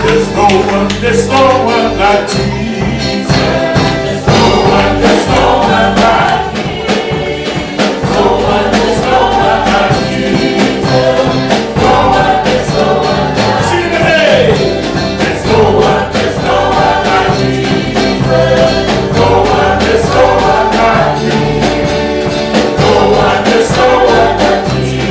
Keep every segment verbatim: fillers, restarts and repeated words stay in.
There's no one, there's no one like Jesus. No one, there's no one like Jesus. No one, there's no one like Jesus. No one, there's no one like Jesus. Sing it, hey! There's no one, there's no one like Jesus. No one, there's no one like Jesus. No one, there's no one like Jesus.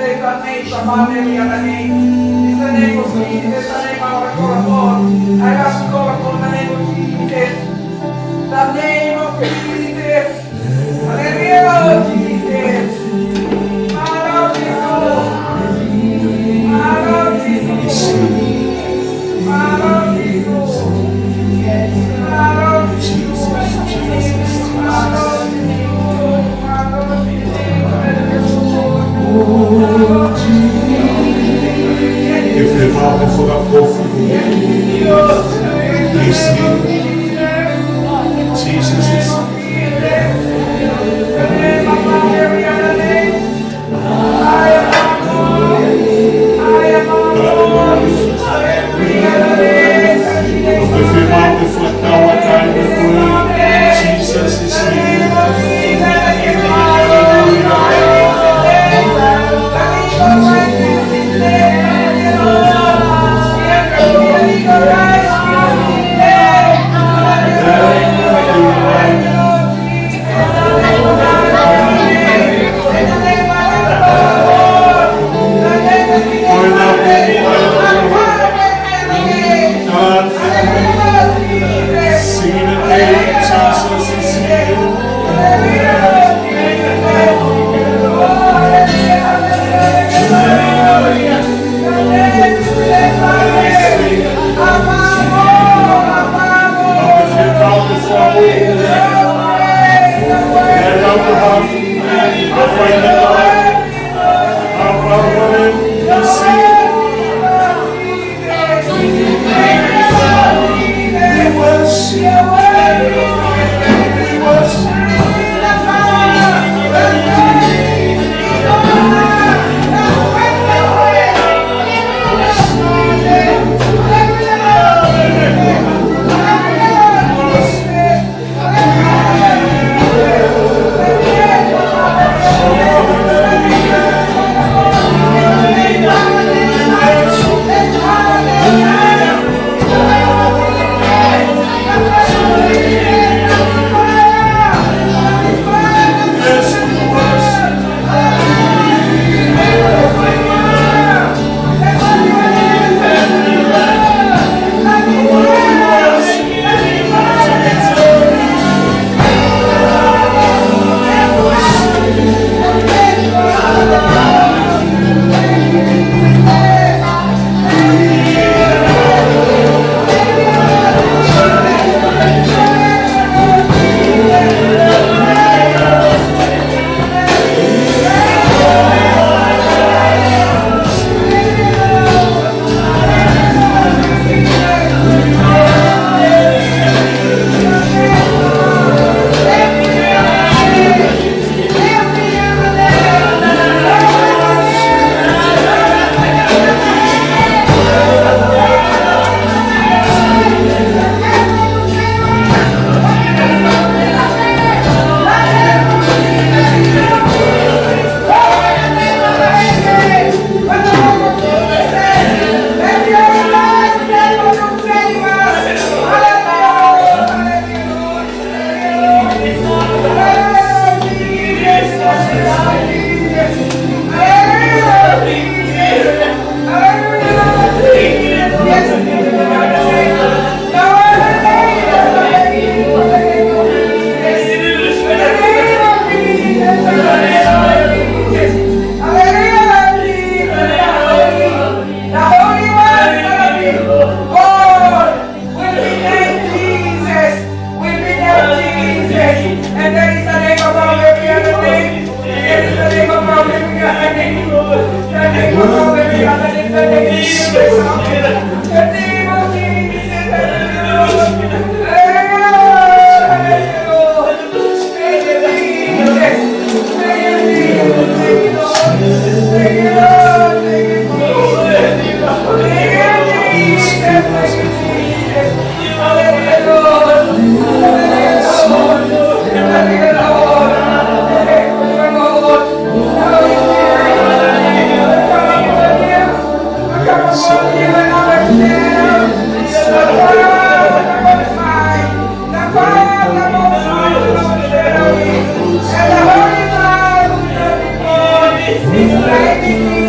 There's a name, somebody, the other name. It's the name of Jesus, it's the name of our God. I ask God for the name of Jesus. The name of Jesus. Hallelujah, Lord Jesus. Hallelujah, Jesus. Hallelujah, Jesus. Hallelujah, Jesus. Hallelujah, Jesus. Hallelujah, Jesus. If the mouth of the coffee is here, Jesus is here. Will be named Jesus. Will be named Jesus. And that is the name above every other name. That is the name above every other name. The name above every other name. The name of Jesus. The name of Jesus. Hallelujah. Hallelujah.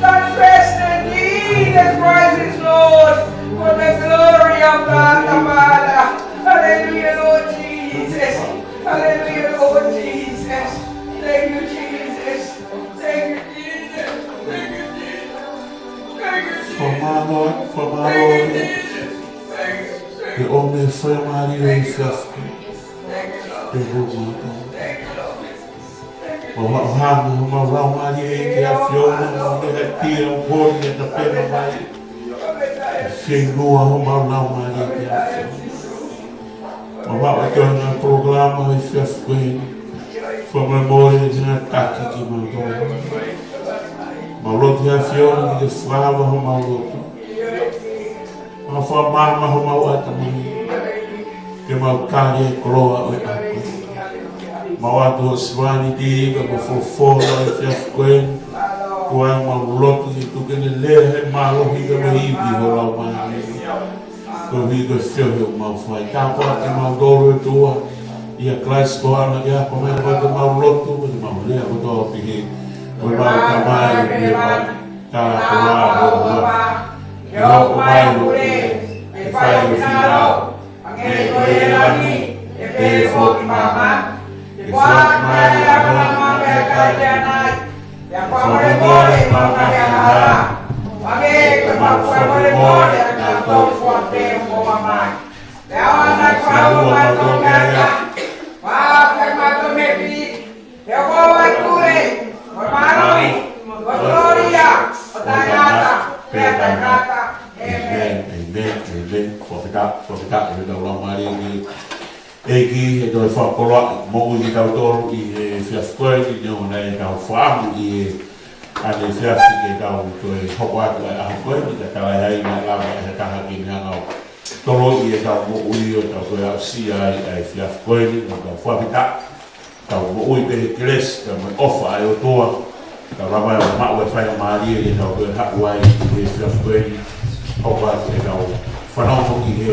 Confess that Jesus Christ is Lord for the glory of God the Father. Hallelujah, Lord Jesus. Hallelujah, Lord Jesus. Thank you, Jesus. Thank you, Jesus. Thank you, Jesus. Thank you, Jesus. Fakamālō, fakamālō. Thank you, Jesus. Thank you, thank you. Ke ʻomi e faingamālie ʻo e efiafi ko eni. Thank you, Lord. Ke hū mātou. Thank you, Lord. Mau ʻohake homau laumālie ki he ʻAfiona, mau leaʻaki ʻa e pole ʻa e tapena mai. Fieinua homau laumālie ki he ʻAfiona. Mau maʻu ʻa e toenga polokalama ʻo e efiafi ko eni. Fakamolemole ʻi he ngaahi taki kimautolu. Mau lotu ki he ʻAfiona ke ke fakaava homau loto. Mau fakamaama homau ʻatamai ke mau tali e koloa ʻo e ʻaho ko eni. Mau ʻoatu ʻa Sivani Tīka ko e folofola ʻo e efiafi ko eni. Ko ia mau lotu ke tuku ke ne lea he mālohi kae ivi ho laumālie. Koeʻuhi ko e feohi ʻoku mau fai. Tāpuakiʻi kimautolu ʻe ʻOtua. ʻIa Kalaisi ko hoʻo ʻAlo ke hoko mai, ko ia te mau lotu, ko ia te mau lea kotoa pē. Ko homau Tamai ʻoku ʻi he langi, tāpuhā ho huafa. Ke hoko mai hoʻo pule, ke fai ho finangalo, hangē ko ia ʻi langi, ʻe pehē foki ʻi māmani. Ke foaki mai ʻa e ʻapi ʻo e ʻaho ni ʻa e kakai ʻanai. Pea fakamolemole ʻemau ngaahi angahala, hangē ko ʻemau fakamolemole ʻa kinautolu ʻoku fai ʻemau angahala. Pea ʻoua naʻa ke fakahaofi kimautolu ki he ʻahiʻahi, kae fai kimautolu mei he kovi. Pea ʻoku ke ʻoatu ʻa e pule, mo e mālohi, mo e kolōlia, ʻo taʻengata pea taʻengata. ʻĒmeni. ʻĒmeni, ʻēmeni, ʻēmeni. Fakafetaʻi, fakafetaʻi, fakafetaʻi, fakafetaʻi. ʻEiki, ʻe toe fakakoloaʻi moʻui kitautolu ʻi he efiafi ko eni, neongo naʻa tau fakaʻamu ʻi he ʻaneefiafi ke tau toe hoko atu ʻa e ʻaho ko eni, ka tala ai naʻe lava ʻe ha taha ke ne hanga ʻo toloʻi ʻetau moʻui ʻo tau toe aʻusia ai ʻa e efiafi ko eni, ʻo tau fakafetaʻi. Tau moʻui pē he kelesi, pea mo e ʻofa ʻa e ʻOtua. Tau lava ʻo maʻu e faingamālie ke tau toe haʻu ai ʻi he efiafi ko eni. ʻOfa ke tau fanongo ki he,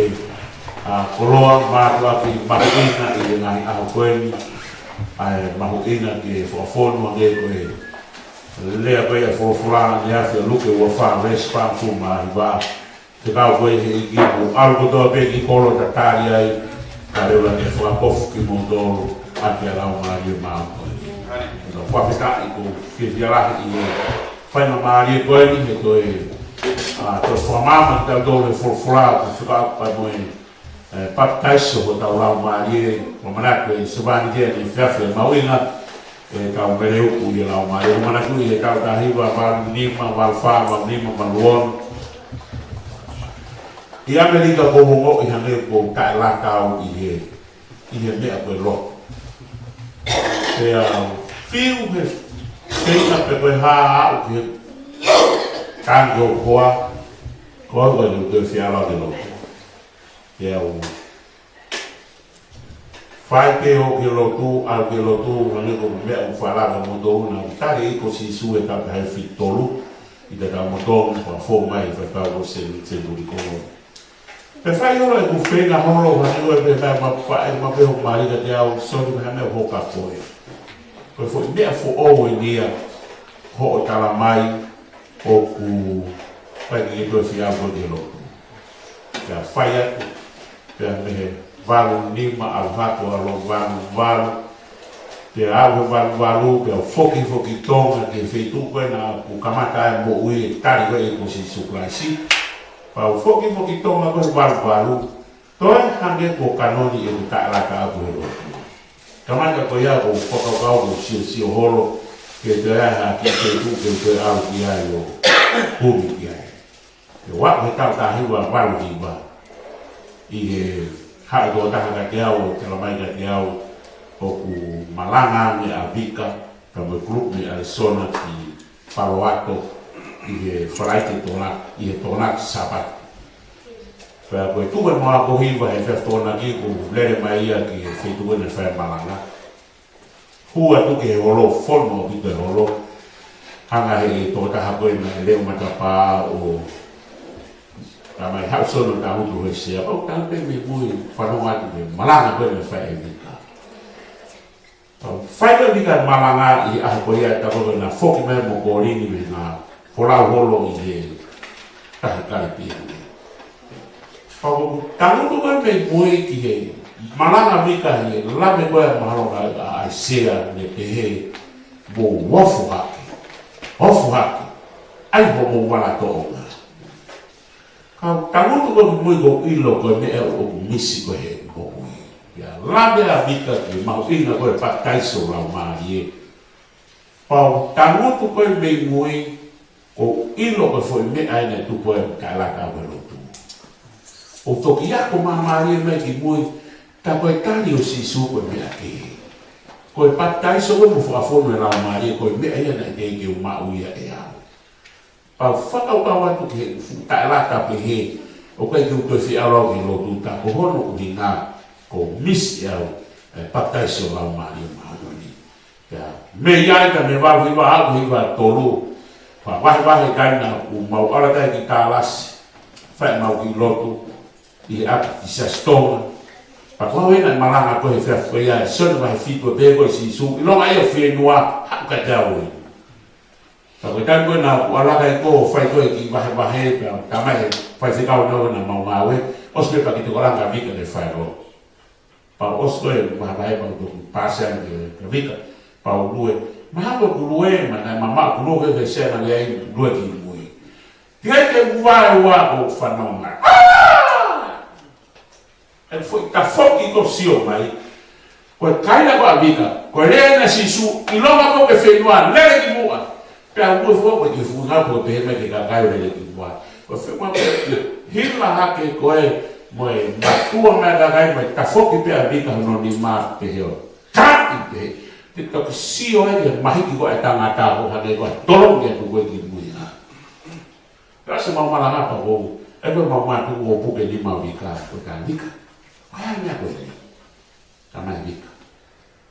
ʻa, koloa, mātuʻaki mahuʻinga ʻi he ngaahi ʻaho ko eni. ʻA e mahuʻinga ke fakafonu ange ko e lea ko ia ʻa e folofola ʻaneefiafi, Luke uofā veesi fāngofulu mā hiva. Fekau koe ʻe he ʻEiki, mou ʻalu kotoa pē ki he kolo, tatali ai, kae ʻoua ke fakakofu kimoutolu ʻaki ʻa e Laumālie Māʻoniʻoni. Fakafetaʻi, ʻoku fiefia lahi ʻi he faingamālie ko eni he toe, ʻa, toe fakamaama kitautolu he folofola, ko e fekau pea mo e, ʻe, papitaiso hotau laumālie, ʻo manatu ʻe Sivani ki he ʻaneefiafi, mahuʻinga ʻE kau mele uku ʻi he laumālie. ʻOku ou manatuʻi he taʻu taha hiva valu nima, valu fā, valu nima, valu ono. ʻI ʻAmelika ʻoku ou ongoʻi hangē ʻoku ou taʻelaka au ʻi he, ʻi he meʻa ko e lotu. Pea u fiu he, pea ko e hā aʻu ki he tangi ʻo e hoa, ko au ko e toe fialo ki he lotu. Pea u fai pē ʻo ki he lotu, ʻalu ki he lotu, hangē ko e meʻa ʻoku ou faʻa lave mo tōna, ʻoku tali ʻe ia ko Sīsū he taʻu taha hiva fitu tolu, ʻi he taʻu mo tōna, pea fou mai, fai pau ko Sen-, Senituli Kongo. Pea fai holo ʻeku feinga holo, hangē ko e pehē mai ma pa, ʻe ma pehē ʻo mali ka te au, soni mai ha meʻa hoka koe. Ko e foʻi meʻa foʻou eni ia, hoʻo tala mai, ʻoku ʻikai ke toe fiau ko e lotu. Pea fai atu, pea mei he valu nima ʻalu hake ʻo ʻalu valu valu. Pea ʻalu he valu valu, pea u foki foki Tonga ki he feituʻu ko ē naʻa ku kamata ai moʻui ʻo tali ko ē ko Sīsū Kalaisi. Pea u foki foki Tonga ko e valu valu. Toe hangē ko e kanoni ʻeku taʻelaka au ki he lotu. Kamata ko ia ʻoku ou fakakaukau ʻoku ou siosio holo, ke toe ʻi ai ha kiʻi feituʻu ke u toe ʻalu ki ai ʻo kumi ki ai. Pea u aʻu he taʻu taha hiva valu hiva, ʻi he haʻu e tokotaha kiate au, ʻo tala mai kiate au, ʻoku malanga ange ʻa Vika, pea mo e kulupu mei ʻAlisona ki Palo Alto, ʻi he Falaite Tokonaki, ʻi he Tokonaki Sāpate. Pea ko e tuʻu ʻa e maʻu ako hiva he efiafi Tokonaki, ʻoku lele mai ia ki he feituʻu naʻe fai ai e malanga. Hū atu ki he holo, fonu ʻaupito e holo. Hanga ʻe he tokotaha ko ē naʻe leʻo matapā ʻo tala mai haʻu Sono Tahutu he sea, pea u tala pē mei mui, fanongo atu ki he malanga ko ē naʻe fai ʻe Vika. Pea fai ko ē ʻe Vika e malanga ʻi he ʻaho ko ia, tapu ko ē naʻa foki mai mo Kolini mei he ngaahi folau holo ʻi he Tahi Kalipiane. Pea u tangutu ko ē mei mui ki he malanga ʻa Vika he lave ko ē mahalo ʻa, ʻa ʻAisea naʻe pehē, mou ofo hake. Ofo hake. ʻAi hoʻomou vala tōʻonga. Ka u tangutu ko ē mei mui ʻoku ou ʻilo ko e meʻa ʻoku misi ko ē he moʻui. Pea lave ʻa Vika ki he mahuʻinga ko ē e papitaiso Laumālie. Pea u tangutu ko ē mei mui, ʻoku ou ʻilo ko e foʻi meʻa eni ʻoku tupu ai ʻeku taʻelaka au ki he lotu. ʻOku toki ako māmālie mai ki mui, tā ko e tali ʻo Sīsū ko e meʻa kehe. Ko e papitaiso ko ē mo e fakafonu e Laumālie, ko e meʻa ia naʻe teʻeki ke u maʻu ia ʻe au. Pea u fakakaukau atu ki he fuʻu taʻelaka pehē, ʻoku ʻikai ke u toe fialo au ki he lotu, tā ko hono ʻuhinga, ʻoku misi ʻe au e papitaiso Laumālie Māʻoniʻoni. Pea mei ai ka mei he valu hiva aʻu ki he hiva tolu, pea vahevahe e taimi naʻa ku mau ʻalu ai ki Tālasi, fai ʻemau kiʻi lotu, ʻi he ʻapi ki Siasi Tonga. Pea ko au ena ʻi he malanga ko ē he efiafi ko ia, ʻa Sione vahe fitu, pehē ko ē ʻe Sīsū, ʻilonga ʻa e fieinua, haʻu kiate au ē. Pea ko e taimi ko ē naʻa ku ʻalu ai ko ē ʻo fai ko ē e kiʻi vahevahe, pea tala mai ʻe he faifekau naʻa mau ngāue, ʻosi pē pea kiʻi tokolanga ʻa Vika ke fai ʻo. Pea ʻosi ko ē e vahevahe pea u toki paasi ange kia Vika, pea u lue. Mahalo ko ʻeku lue, mahalo naʻe mamaʻo ʻeku lue he sea naʻe ʻi ai e lue ki mui. Tikai ke u vaeua ʻo fanongo mai. ʻĀ! ʻE foʻi tafoki ko ē ʻo sio mai. Ko e kaila ko ē ʻa Vika, ko e lea ʻa Sīsū, ʻilonga ʻoku ke fieinua, lele ki muʻa. Pea u lue foki ki he fuʻu ngāue ko ē pehē mai ki he kakai ʻo lele ki muʻa. Ko e fieinua ko ē, hila hake ko ē mo e mātuʻa mai e kakai mo e tafoki pē ʻa Vika hono nima pehē ʻo. Kapi pē, te toki sio ai ki he mahiki ko ē ʻa e tangata ko ē hangē ko e tolongi atu ko ē ki mui ā. Pea ʻosi ʻemau malanga pea u, ʻe pea mau mātuku ʻo puke nima ʻo Vika, ko e tā Vika. ʻAi ʻa e meʻa ko eni. Tala mai ʻe Vika.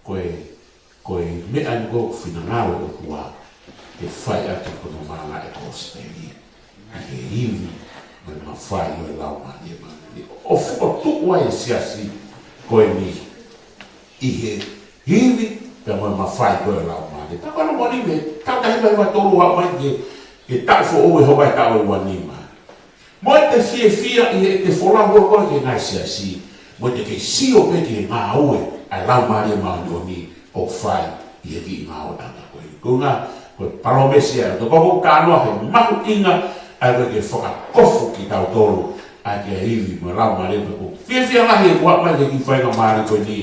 Ko e, ko e meʻa eni ko e finangalo ʻo e ʻOtua ke fai ʻaki hono malanga e kosipeli. ʻI he ivi mo e mafai ʻo e Laumālie Māʻoniʻoni. ʻO fokotuʻu ai e siasi ko eni. ʻI he ivi pea mo e mafai ko ē ʻo e Laumālie. Pea ko hono moʻoni mei he taʻu taha hiva hiva tolu ʻo aʻu mai ki he, ki he taʻu foʻou ʻe hoko ai e taʻu ʻe ua nima. Mo ʻete fiefia ʻi heʻete folau holo ko ē ki he ngaahi siasi. Mo ʻete kei sio pē ki he ngāue ʻa e Laumālie Māʻoniʻoni ʻoku fai ʻi he kiʻi ngāueʻanga ko ē. Ko e ʻuhinga, ko e palōmesi ʻa e ʻOtua, ko ʻeku talanoa he mahuʻinga ʻa e ʻoku fakakofu kitautolu ʻaki ʻa e ivi mo e Laumālie. Pea ʻoku ou fiefia lahi he ʻoku aʻu mai ki he kiʻi faingamālie ko eni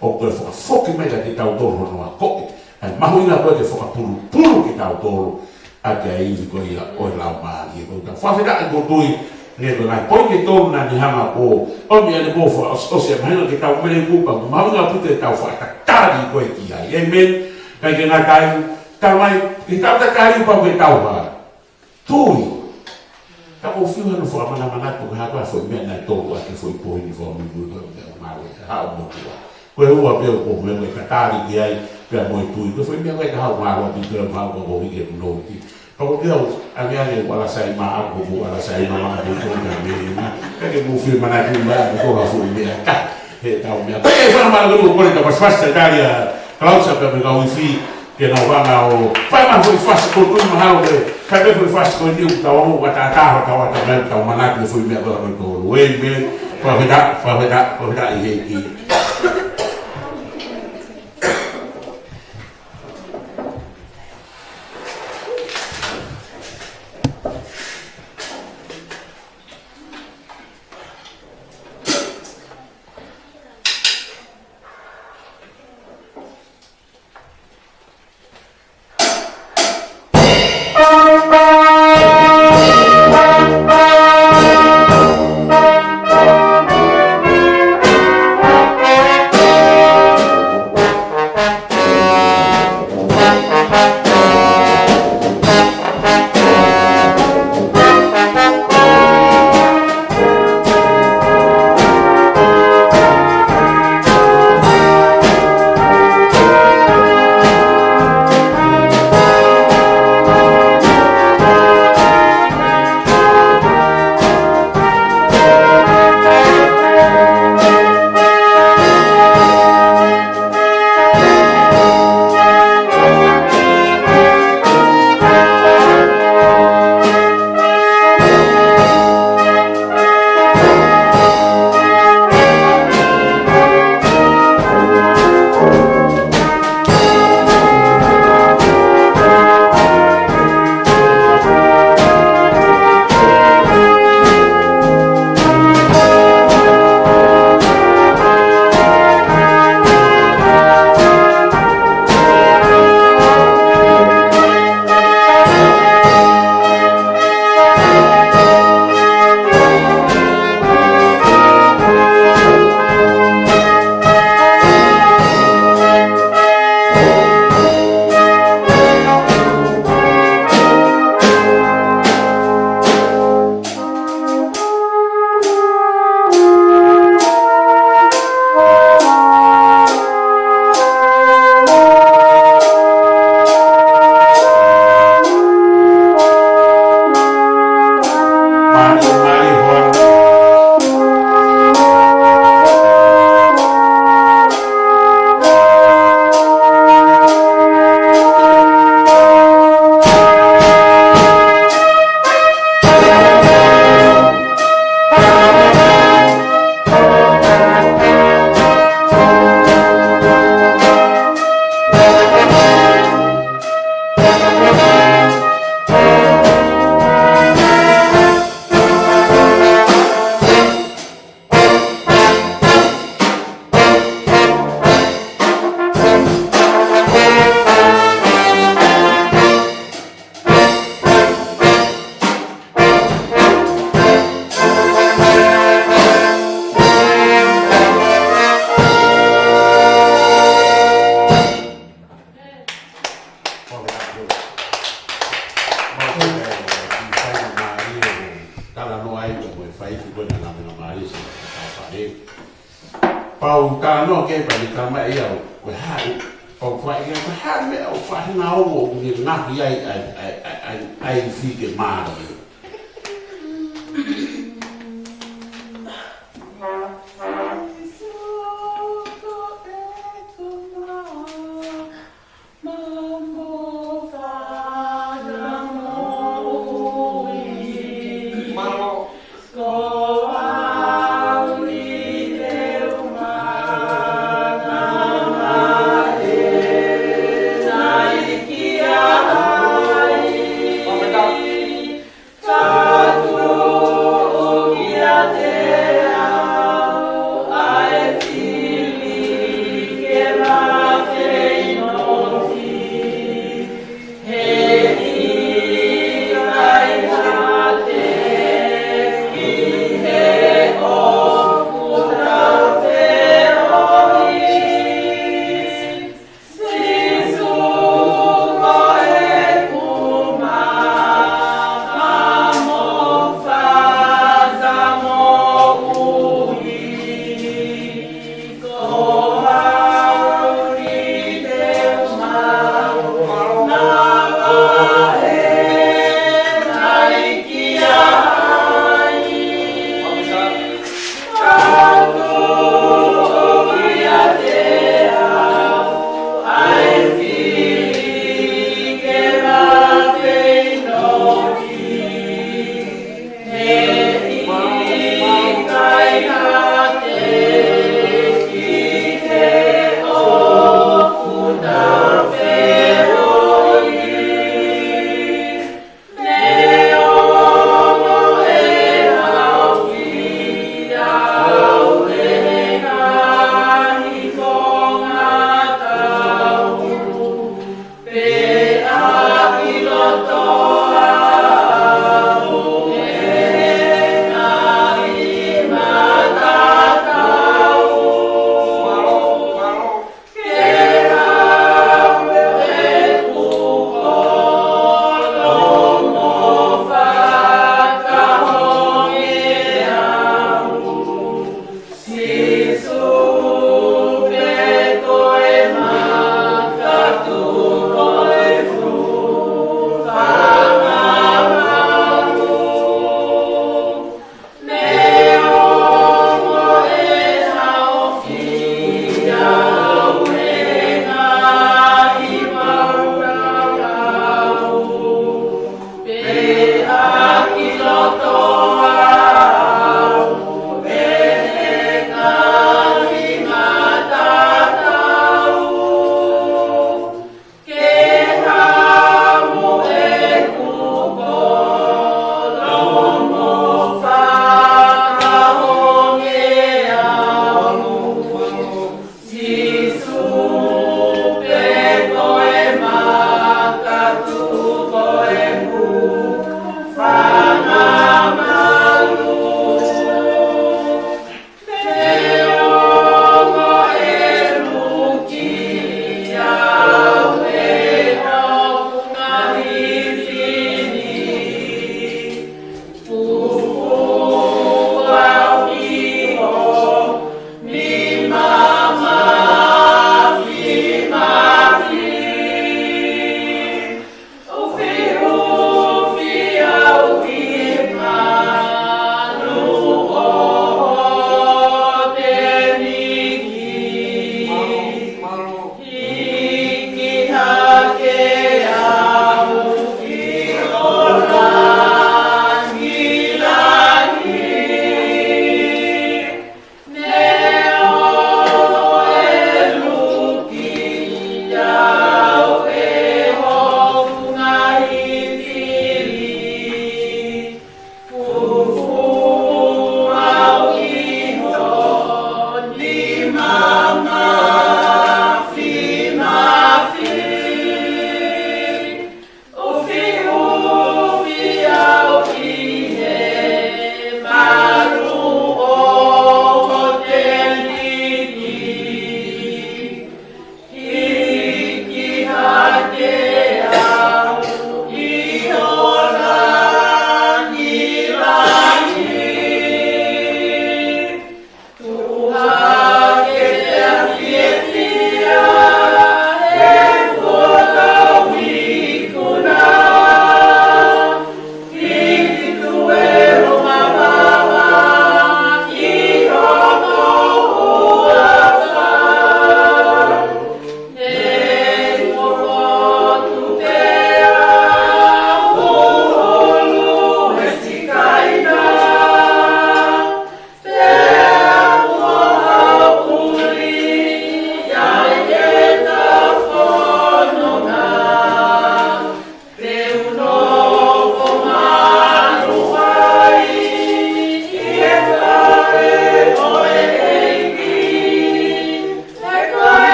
ʻoku toe fakafoki mai kiate kitautolu hono akoʻi ʻa e Mahuʻinga ko ē ke fakapulupulu kitautolu ʻaki ʻa e ivi ko ia ʻo e Laumālie. Ko ia ʻoku tau fakafetaʻi, ʻoku ou tui, ne ko e ngaahi poini ʻe tolu naʻa ne hanga ʻo ʻomi ʻanenai, ʻoku fakaʻosiʻosi ʻa e mahino ke tau mele kupa, mahuʻinga ʻaupito ʻetau fakatatali ko ē ki ai. ʻĒmeni. Kae ʻikai ke ngata ai, Tamai, ʻi heʻetau tatali kuo pau ke tau hā. Tui. Ka ʻoku ou fiu hano fakamanamanatu ko e hā ko ā e foʻi meʻa naʻe tō ʻaki e foʻi poini fakamuimui ko ē, meʻa mālie, haʻu mo e ʻOtua. Ko e ua pē ʻoku ou meʻa mo e tatali ki ai, pea mo e tui. Ko e foʻi meʻa ko ē ka haʻu mālō ʻaupito ʻa e mau ko ē ʻoku ʻikai ke mou noti. Ka ko e meʻa ʻoku ʻange ʻange ʻoku ʻalu ʻa Saima, ʻa ʻoku ʻalu ʻa Saima, ʻa ʻoku ʻalu ʻa Saima, ʻa ʻoku ʻalu ʻa Saima. Ka ke mou fiu manatu mai, ʻa ʻoku ʻalu ʻa foʻi meʻa ka. Heʻetau meʻa. Ko e fana mālō ko ē, ko e tau pasipasi tatali ʻa Kalausa pea mo e kau ifi, ke nau hanga ʻo fai mai foʻi fasi ko ē, tui mahalo ke fai mai foʻi fasi ko eni ʻoku tau ō ʻo tātā, ʻo tau ʻatā mai, tau manatu ki he foʻi meʻa ko ē ʻoku tau ō. ʻĒmeni. Fakafetaʻi, fakafetaʻi, fakafetaʻi ʻEiki. Talanoa ai ko e fai fuko na na mena Malaysia, ka fale. Pau talanoa ki ai pea ne talamai ʻe au, ko e hā, pau fai ki ai, ko e hā e meʻa ʻoku faʻahinga ongo ʻoku ne ngaohi ai ʻa e, ʻa e, ʻa e, ʻa e, ʻa e ifi ke mālie.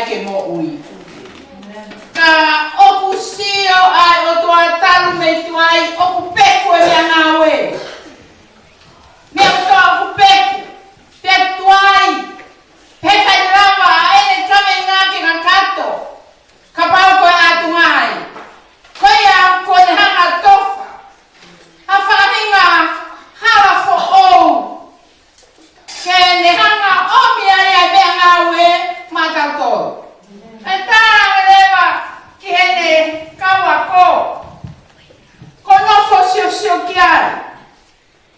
ke moʻui. Ka ʻoku sio ʻa e ʻOtua talu mei tuai, ʻoku peku e meʻangāue. Meʻa kotoa ʻoku peku, peku tuai. Pea ʻikai lava ʻa ʻene kaveinga ke kakato, kapau ko e ʻātunga ia. Ko ia ko ʻene hanga tofa ha faʻahinga hala foʻou ke ne hanga ʻomi ai ʻa e meʻangāue maʻatautolu. ʻE tala leva ki heʻene kau ako, ko e nofo siosio ki ai.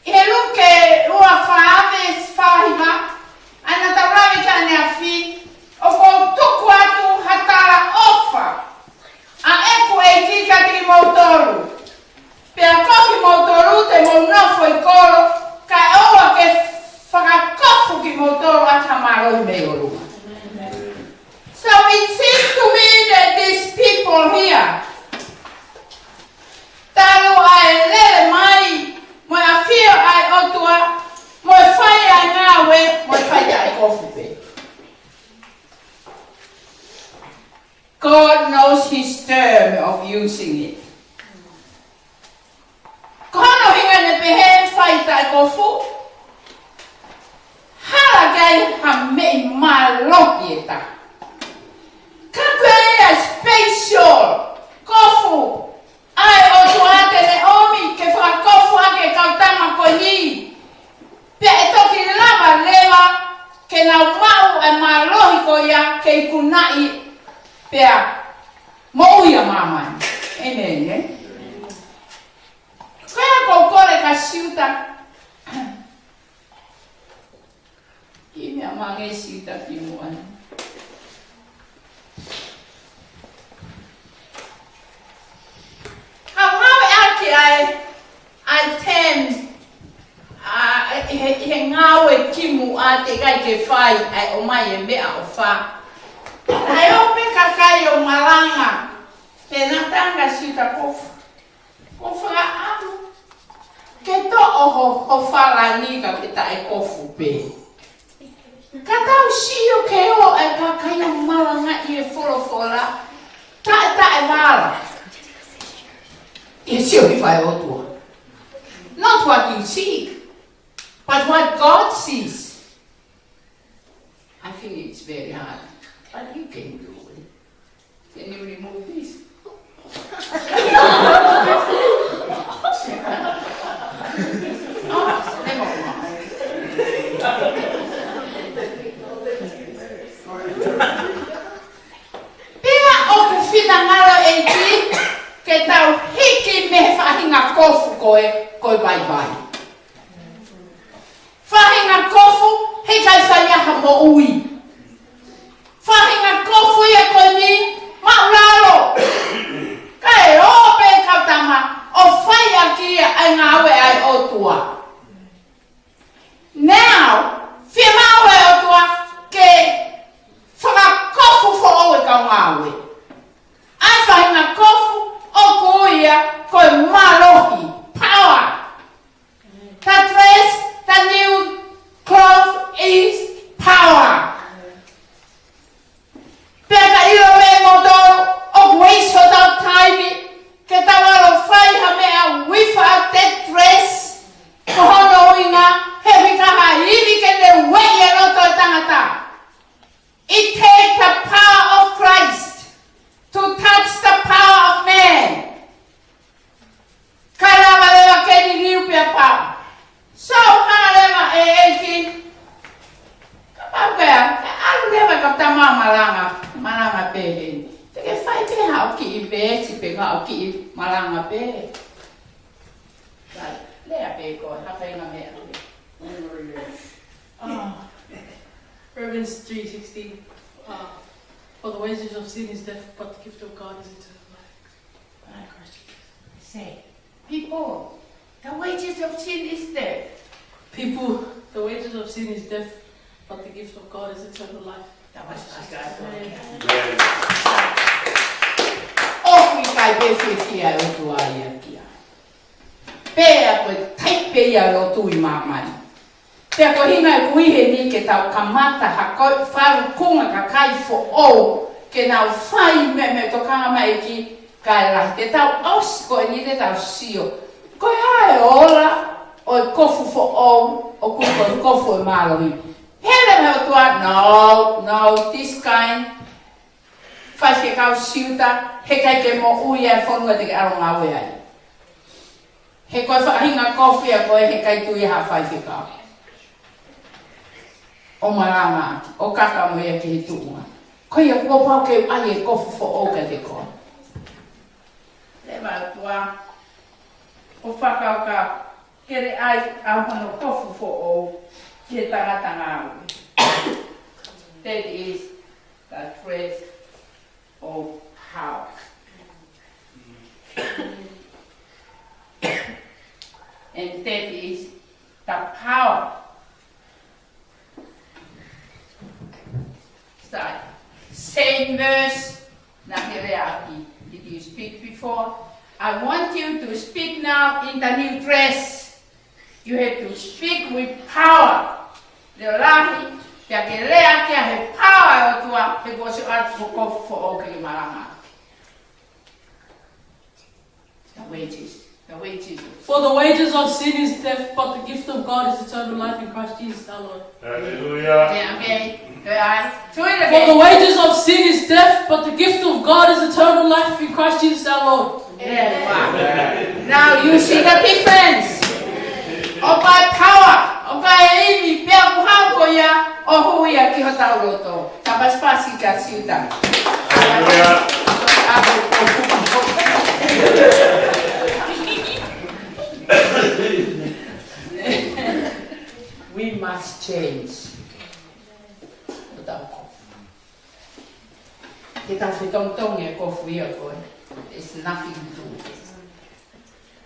ʻI he Luke ua fā veesi fā hiva, ʻa ia naʻa tau lave ki ai ʻaneafi, ʻoku ou tuku atu ha talaʻofa ʻa ʻeku ʻEiki kiate kimoutolu. Pea ko kimoutolu te mou nofo ʻi kolo, kae ʻoua ke fakakofu kimoutolu ʻaki ha mālohi mei ʻolunga. So it seems to me that these people here, talu ʻa e lele mai, mo e ʻafio ʻa e ʻOtua, mo e fai ʻa e ngāue, mo e fai taʻekofu pē. God knows his term of using it. Ko hono ʻuhinga ʻene pehē fai taʻekofu, hala ke ʻi ai ha meʻi mālohi ʻe taha. Ka ko e special kofu ʻa e ʻOtua te ne ʻomi ke fakakofu ʻaki e kau tama ko eni. Pea ʻe toki lava leva ke nau maʻu e mālohi ko ia ke ikunaʻi pea moʻui ʻa māmani. ʻĒmeni, ē? Ko ia ʻoku ou kole kia Siuta. Kiʻi meʻa mai ange Siuta kimuʻa. Ka u lave ʻaki ʻa e, ʻa e ten, ʻa, ʻi he, ʻi he ngāue kimuʻa teʻeki ai ke fai ʻa e ʻomai e meʻaʻofa. Naʻe ō pē kakai ʻo malanga, pea naʻe tala kia Siuta ko Ko fakaʻamu ke toʻo ho, ho falani ka ke taʻekofu pē. Ka tau sio ki he ō e kakai ʻo malangaʻi e folofola, taʻe, taʻe vala. ʻE sio ki he fai ʻOtua. Not what you see, but what God sees. I think it's very hard, but you can do it. Can you remove this? Oh, never mind. Pea ʻoku finangalo e ʻEiki ke tau hiki mei he faʻahinga kofu ko e, ko e vaivai. Faʻahinga kofu, heʻikai fai ai ha moʻui. Faʻahinga kofu ia ko eni, māʻulalo. Kae ō pē kau tama, ʻo fai ʻaki ia ʻa e ngāue ʻa e ʻOtua. Now, fiemaʻu ʻe he ʻOtua ke fakakofu foʻou e kau ngāue. ʻA e faʻahinga kofu, ʻoku ui ia ko e mālohi, power. The dress, the new cloth is power. Pea ka ʻilo pē moutolu, ʻoku waste hotau taimi, ke tau ō ʻo fai ha meʻa without that dress, ko hono ʻuhinga, he ʻikai ha ivi ke ne ueʻi e loto e tangata. It takes the power of Christ to touch the power of man. Kae lava leva ke liliu pea pau. So, hanga leva e ʻEiki. Kapau pē, ke ʻalu leva ka tama malanga, malanga pē heni. Te ke fai pē haʻo kiʻi veesi pē haʻo kiʻi malanga pē. Lea pē koe, ha faʻahinga meʻa pē. Ah, Romans three sixteen, uh, "For the wages of sin is death, but the gift of God is eternal life." Say, people, the wages of sin is death. People, the wages of sin is death, but the gift of God is eternal life. That was fast. Amen. ʻOku ʻikai pē fiefia e ʻOtua ia kia. Pea ko e taipe ia ʻo e lotu ʻi māmani. Pea ko e ʻuhinga ʻeku ʻi heni ke tau kamata ha ko e falukunga kakai foʻou, ke nau fai meʻa, meʻa tokanga mai ki kae lahi. Te tau ʻosi ko eni te tau sio. Ko e hā e ola ʻo e kofu foʻou, ʻoku ko e kofu ʻo e mālohi. Hele mai ʻOtua, no, no, this kind. Faifekau Siuta, heʻikai ke moʻui ʻa e fonua te ke ʻalu ʻo ngāue ai. He ko e faʻahinga kofu ia ko ē heʻikai tui ha faifekau ʻo malanga ʻaki, ʻo kaka mo ia ki he tuʻunga. Ko ia kuo pau ke u ʻai e kofu foʻou kiate koe. Leva ʻOtua, ʻo fakakaukau, ke ne ʻai ʻa hono kofu foʻou ki he tangata ngāue. That is the dress of power. And that is the power. Sorry. Same verse. Now here they are. Did you speak before? I want you to speak now in the new dress. You have to speak with power. Leʻo lahi, pea ke lea ki ai he power ʻo e ʻOtua, he kuo ʻosi ʻoatu ho kofu foʻou ke ke malanga. The wages, the wages of For the wages of sin is death, but the gift of God is eternal life in Christ Jesus our Lord. Hallelujah. Yeah, okay. All right. Tui le For the wages of sin is death, but the gift of God is eternal life in Christ Jesus our Lord. Now you see the difference. ʻOku ʻi ai e power, ʻoku ʻi ai e ivi, pea ʻoku haʻu ko ia ʻo hū ia ki hotau loto. Ka pasipasi kia Siuta. Hallelujah. We must change. Hotau kofu. Ke tau fetongitongi e kofu ia ko ē. It's nothing to it.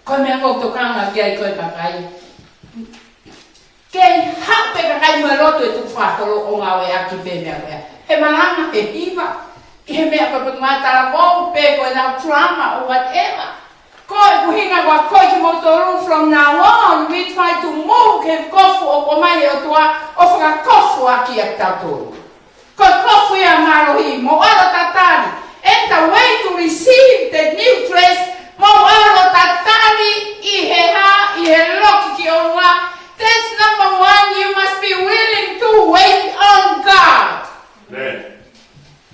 Ko e meʻa ʻoku ou tokanga ki ai ko e kakai. Kei haʻu pē kakai mo e loto ʻe tuku fakaholo ʻo ngāueʻaki pē meʻa ko ia. He malanga, he hiva, ʻi he meʻa ko ē pē ngā talavoʻu pē ko ʻenau drama or whatever. Ko e ʻuhinga ko ē kimoutolu from now on, we try to move ki he kofu ʻoku ʻomai ʻe he ʻOtua ʻo fakakofuʻaki ʻa kitautolu. Ko e kofu ia ʻo e mālohi, mou ʻalu ʻo tatali. And the way to receive the new dress, mou ʻalu ʻo tatali ʻi he hā, ʻi he loki ki ʻolunga. That's number one, you must be willing to wait on God. Amen.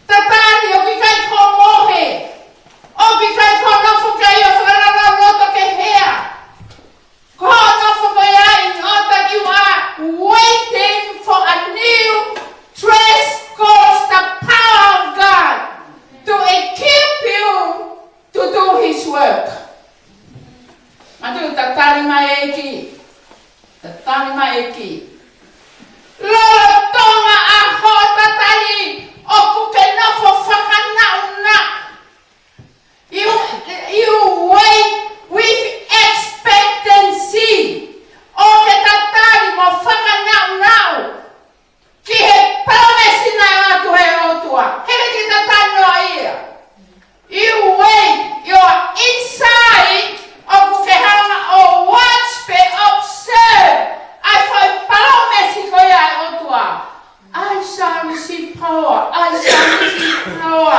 Tatali, ʻoku ʻikai ko e mohe. ʻOku ʻikai ko e nofo ke ʻai ʻo fakalaulauloto ke hea. Ko hoʻo nofo ko ia in order you are waiting for a new dress called the power of God to equip you to do his work. Matu tatali mai ʻEiki. Tatali mai ʻEiki. Lolotonga ʻa hoʻo tatali ʻoku ke nofo fakanaʻunaʻu. You, you wait with expectancy. ʻOku ke tatali mo fakanaʻunaʻu ki he palōmesi naʻe ʻoatu ʻe he ʻOtua. He ʻikai ke tatali noa ia. You wait, your inside ʻoku ke hanga ʻo watch pe observe ʻa e foʻi palōmesi ko ia ʻa e ʻOtua. I shall receive power. I shall receive power.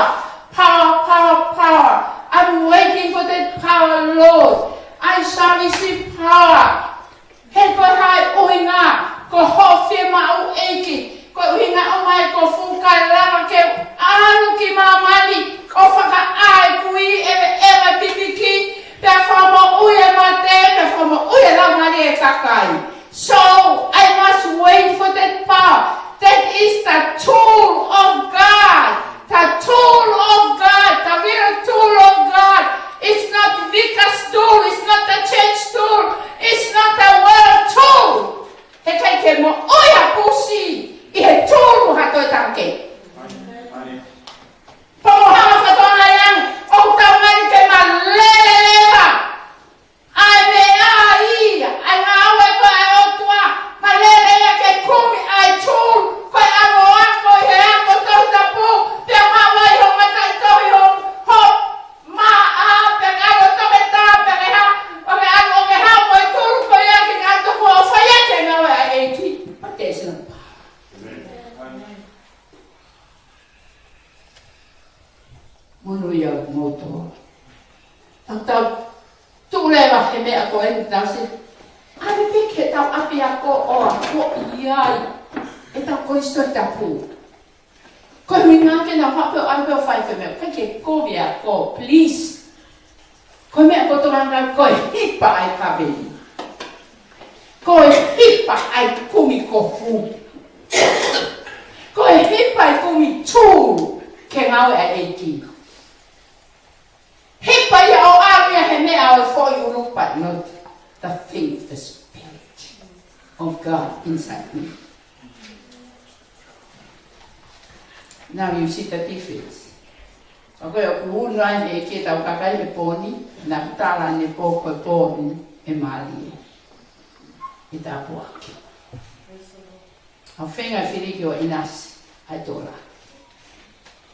moutolu. Tau tau tuʻu leva he meʻa ko eni tau sio. ʻAve pē ke tau ʻapiako ʻo akoʻi ai ʻetau konisitō tapu. Ko e ʻuhinga ke nau hape ʻo ʻave ʻo fai e meʻa, ʻikai ke kovi ʻa koe, please. Ko e meʻa ko e tokanga ko e hipa ʻa e kaveinga. Ko e hipa ʻa e kumi kofu. Ko e hipa ʻa e kumi tū ke ngāue ʻa e ʻEiki. Hipa ia ʻo ʻalu ia he meʻa ʻo e foʻi ʻulu, but not the thing, the spirit of God inside me. Now you see the difference. ʻA ko ē ʻoku unu ai he ʻEiki ʻetau kakai he pō ni, naʻa ku tala ʻanepō ko e pō ni ʻe mālie, ʻe tāpuaki. ʻA e feinga e filiki ʻo ʻinasi ʻa e tola.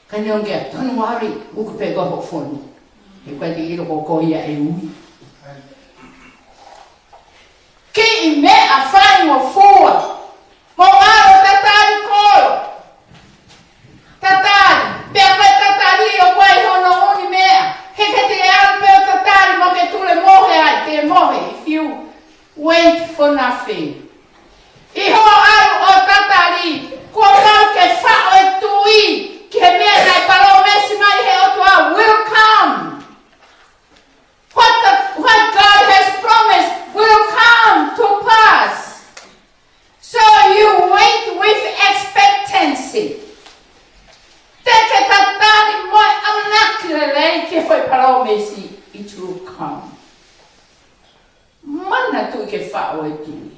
Ka ne onge a tonu wari, uku pē ko ho fonu. He ʻikai te ʻilo ko koe ia ʻe ui. Kiʻi meʻa faingofua. Mo ngalo tatali kolo. Tatali. Pea ko e tatali ʻoku ʻi ai hono ʻū meʻa. He ʻikai te ke ʻalu pē ʻo tatali mo ke tulemohe ai, ke mohe, if you wait for nothing. ʻI hoʻo ʻalu ʻo tatali, kuo pau ke faʻo e tui ki he meʻa naʻe palōmesi mai he ʻOtua will come. What the, what God has promised will come to pass. So you wait with expectancy. Te ke tatali mo e ʻamanaki lelei ki he foʻi palōmesi, it will come. Manatuʻi ke faʻo e tui.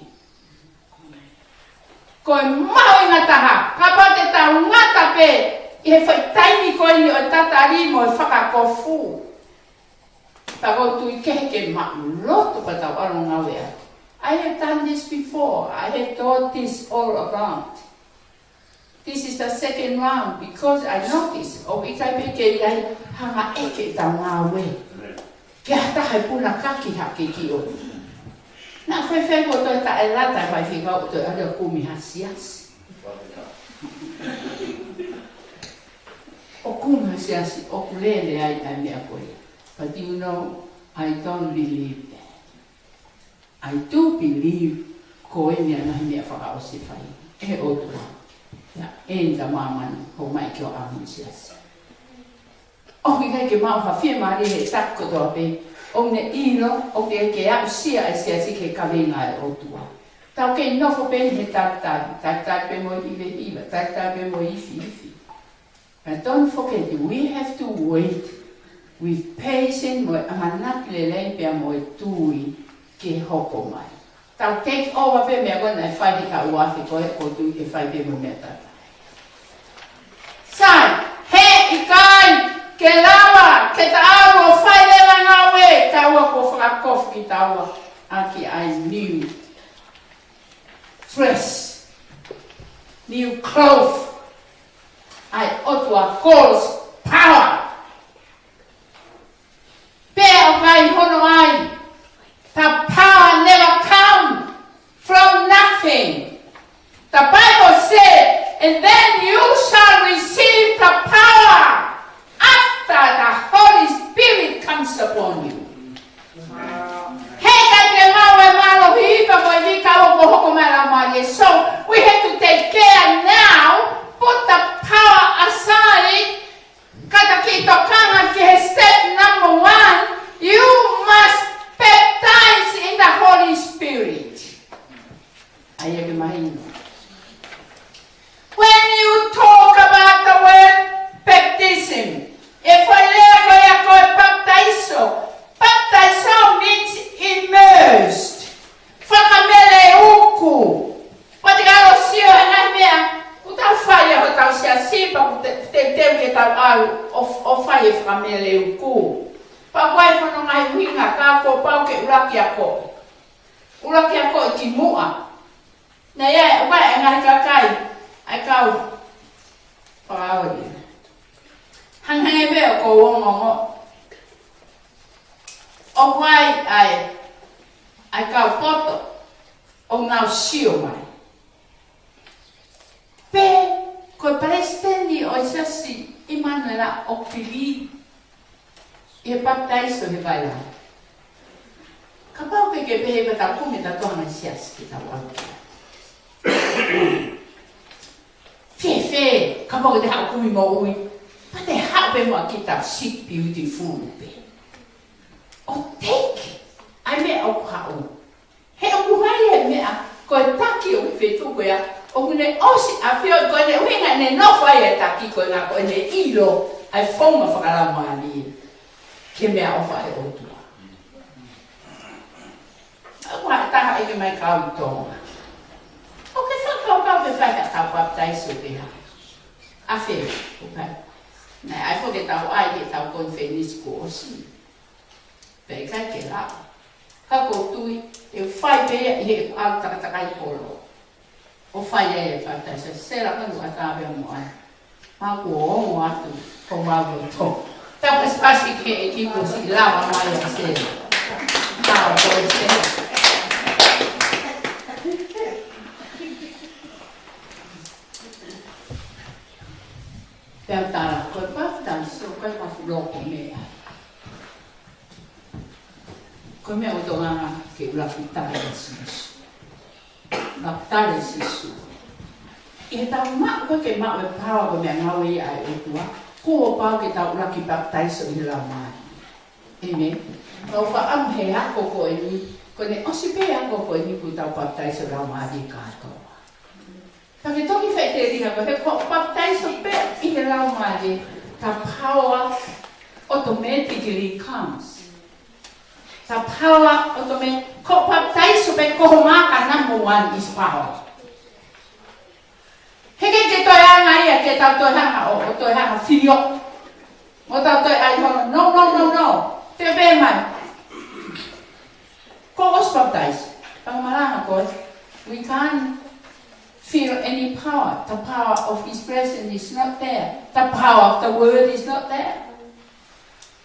Ko e mahuʻinga taha, kapau te tau ngata pē ʻi he foʻi taimi ko eni ʻo e tatali mo e fakakofu. Pea ʻoku ou tui kehe ke maʻuloto ka tau ʻalu ʻo ngāue atu. I have done this before. I have taught this all around. This is the second round because I notice ʻoku ʻikai pē ke ʻi ai hanga ʻeke ʻetau ngāue. Ke ʻatā hai puna kaki hake ki o. Naʻa faifai ko toe taʻelata e faifekau ʻo toe ʻalu ʻo kumi ha siasi. ʻO kumi ha siasi, ʻoku lele ai ʻa e meʻa ko ia. But you know, I don't believe that. I do believe ko e meʻa naʻe meʻa fakaʻosi fai ʻe he ʻOtua. Ia, ʻe nda māmani, ʻo mai ki o ʻamu siasi. ʻOku ʻikai ke maʻu ha fiemālie he taku kotoa pē, ʻoku ne ʻilo, ʻoku ʻikai ke aʻusia ʻa e siasi ki he kaveinga ʻa e ʻOtua. Tau kei nofo pē he tatali, tatali pē mo e hivehiva, tatali pē mo e ifiifi. But don't forget, we have to wait with patience mo e ʻamanaki lelei pea mo e tui ke hoko mai. Tau take over pē meʻa ko ē naʻe fai he taʻu ua afe ko ē, ʻoku ou tui ke fai pē mo e meʻa tatau. Sai, he ʻikai ke lava ke ta ʻalu ʻo fai leva ngāue, taua kuo fakakofu kitaua ʻaki ʻa e new fresh, new cloth, ʻa e ʻOtua calls power. Pea ʻoku ʻi ai hono ʻai, the power never come from nothing. The Bible said, "And then you shall receive the power after the Holy Spirit comes upon you." He ʻikai ke maʻu e mālohi pea ko e fika ʻoku hoko mai ʻa e Laumālie. So we have to take care now, put the power aside, kātaki tokanga ki he step number one, you must baptize in the Holy Spirit. ʻA ia ke mahino. When you talk about the word baptism, ʻe fai lea ko ia ko e papitaiso. Papitaiso means immersed. Fakameleuku. Pea te ke ʻalu ʻo sio he ngaahi meʻa ʻoku tau fai ʻi hotau siasi pea ʻoku te, te, teuteu ke tau ʻalu ʻo, ʻo fai e fakameleuku. Pea ʻoku ʻi ai hono ngaahi ʻuhinga ka kuo pau ke ʻuluaki akoʻi. ʻUluaki akoʻi ki muʻa. Naʻe ʻi ai, ʻoku ʻi ai e ngaahi kakai, ʻa e kau fakaoli. Hangehangē pē ʻoku ou ongoongo. ʻOku ʻi ai, ʻa e, ʻa e kau poto, ʻoku nau sio mai. Pea ko e palesiteni ʻo e siasi ʻImanuela ʻoku pili. ʻi he papitaiso he vailala. Kapau ʻoku ke pehē pea tau kumi ʻetau toʻonga siasi ke tau ʻalu ki ai. Fēfē, kapau ʻoku te haʻu kumi moʻui, pea te haʻu pē mo kita sick beautiful pē. ʻO take ʻa e meʻa ʻoku haʻu. He ʻoku ʻi ai e meʻa, ko e taki ʻoku fetuku ia, ʻoku ne ʻosi ʻafioʻi ko ʻene ʻuhinga ʻene nofo ai e taki ko e ʻuhinga ko ʻene ʻilo ʻa e founga fakalaumālie ki he meʻaʻofa ʻa e ʻOtua. ʻOku ʻi ai ha taha ʻeke mai kau ʻi Tonga, ʻoku ke fakakaukau ke fai haʻatau papitaiso pē hā? ʻAfē, ʻoku ʻikai. Naʻe ʻai foki ʻetau ʻai ki heʻetau konifelenisi kuo ʻosi. Pea ʻikai ke lava. Ka ʻoku ou tui, ʻe fai pē ia ʻi he ʻalu takatakai holo. ʻO fai ai e papitaiso, Sela, ko ʻeku ʻatā pē mo au. Pea kuo ongo atu homau loto. Tapasipasi ki he ʻEiki kuo ʻosi lava mai ʻa Sela. Ka ko Sela. Pea tala, ko e papitaiso, ko e mafu loko meʻa. Ko e meʻa ʻoku tokanga ke ʻuluaki tali ʻa Sīsū. ʻUluaki tali ʻa Sīsū. ʻI heʻetau maʻu ko ē ke maʻu e paoa ko e meʻangāue ia ʻa e ʻOtua, kuo pau ke tau ʻuluaki papitaiso ʻi he Laumālie. ʻĒmeni. Kau faʻa ʻamu he ako ko eni, ko ʻene ʻosi pē ako ko eni kuo tau papitaiso Laumālie kātoa. Ka ke toki faʻiteliha ko e ko e papitaiso pē ʻi he Laumālie, the power automatically comes. The power automatic, ko e papitaiso pē ko ho maka number one is power. He ʻikai ke toe ʻi ai ha meʻa ia ke tau toe hanga ʻo, ʻo toe hanga filio. Mo tau toe ʻai holo, no, no, no, no. Te pē mai. Ko e ʻosi papitaiso. Tau malanga ko e. We can't feel any power. The power of his presence is not there. The power of the word is not there.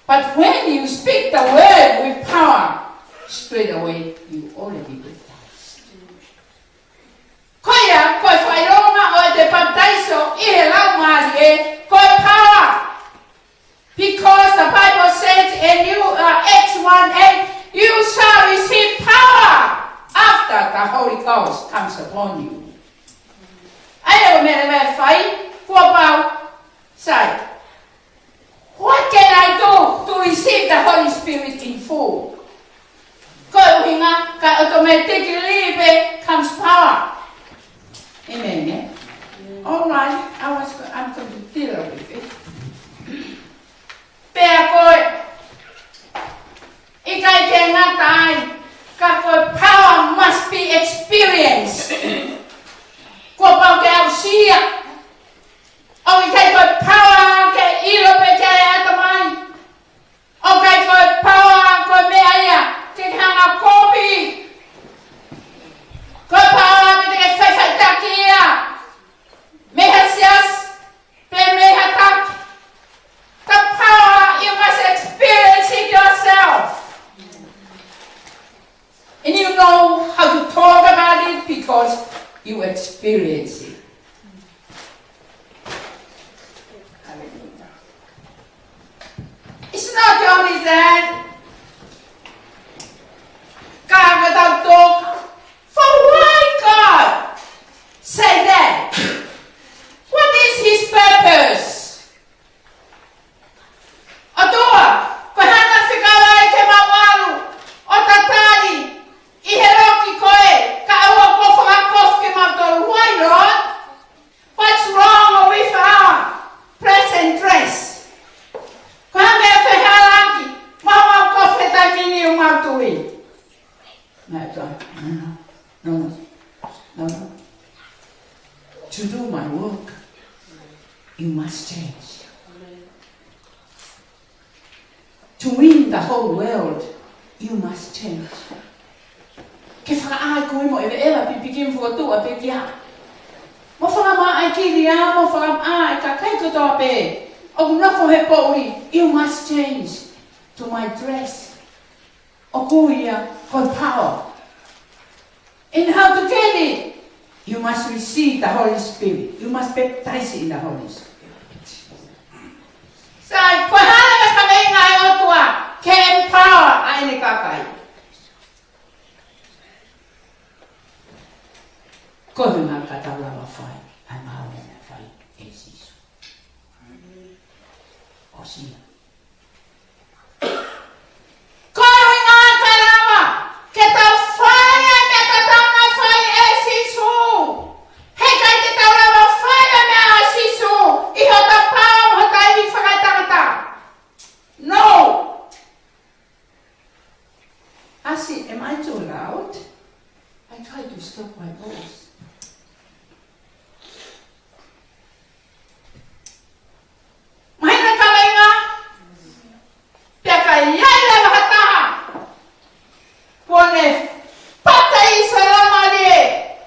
But when you speak the word with power, straight away you already baptized. Ko ia, ko e fakaʻilonga ʻo e papitaiso ʻi he Laumālie, ko e power. Because the Bible says in you, uh, Acts one eight, "You shall receive power after the Holy Ghost comes upon you." ʻA ia ko e meʻa leva ʻe fai, kuo pau, sai. What can I do to receive the Holy Spirit in full? Ko e ʻuhinga, ka automatically pē comes power. ʻĒmeni, ē? All right, I was, I'm going to deal with it. Pea ko e, ʻikai ke ngata ai, ka ko e power must be experienced. Kuo pau ke aʻusia. ʻOku ʻikai ko e power ke ʻilo pē ki ai ʻatamai. ʻOku ʻikai ko e power ko e meʻa ia ke hanga ʻo kopi. Ko e power ke te ke faʻifaʻitaki ia mei ha siasi pe mei ha taki. The power, you must experience it yourself. And you know how to talk about it because you experience it. Hallelujah. It's not only that. Ka ka tau talk for why God say that. What is his purpose? ʻOtua, ko e hā naʻa fekau ai ke mau ʻalu ʻo tatali ʻi he loki ko ē, kae ʻoua kuo fakakofu kimautolu? Why, Lord? What's wrong with our present dress? Ko e hā e meʻa fehālaaki, mau mau kofu he taimi ni ʻo mau tui? Naʻe toe, no, no, no, no, no. To do my work, you must change. To win the whole world, you must change. Ke fakaʻā koe mo e ʻeveʻeva pipiki mo fokotuʻu ʻa pekia. Mo fakamaʻa e kilia, mo fakamaʻa e kakai kotoa pē ʻoku nofo he poʻuli, you must change to my dress. ʻOku ui ia ko e power. And how to get it? You must receive the Holy Spirit. You must baptize in the Holy Spirit. Sai, ko e hā e kaveinga ʻa e ʻOtua? Am I too loud? I try to stop my voice. Mahina kaveinga, pea ka ʻi ai leva ha taha kuo ne pata ʻi Salamalie,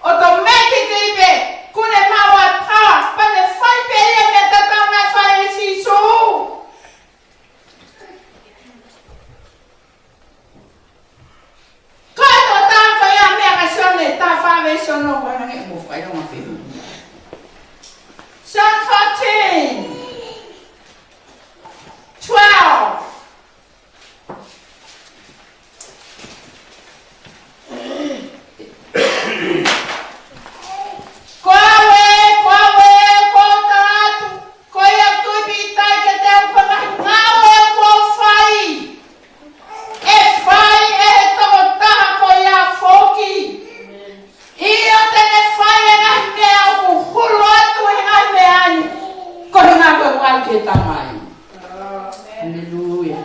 ʻo to meki kipe, kuo ne maʻu ʻa e pā, pea ne fai pē ia mei he tatau naʻe fai ʻe Sīsū. Ko e tokotaha ko ia meʻa kia Sione, taha fā veesi ono, ko e hangē ʻoku mou fakaʻilonga pē. John fourteen, twelve. Ko au ē, ko au ē, ʻoku ou tala atu, ko ia ʻoku tui pīkitai kiate au, ko e ngaahi ngāue ʻoku ou fai, ʻe fai ʻe he tokotaha ko ia foki. ʻIo, te ne fai e ngaahi meʻa ʻoku hulu atu he ngaahi meʻa ni, koeʻuhi ko e ʻalu ki he Tamai. Haleluia.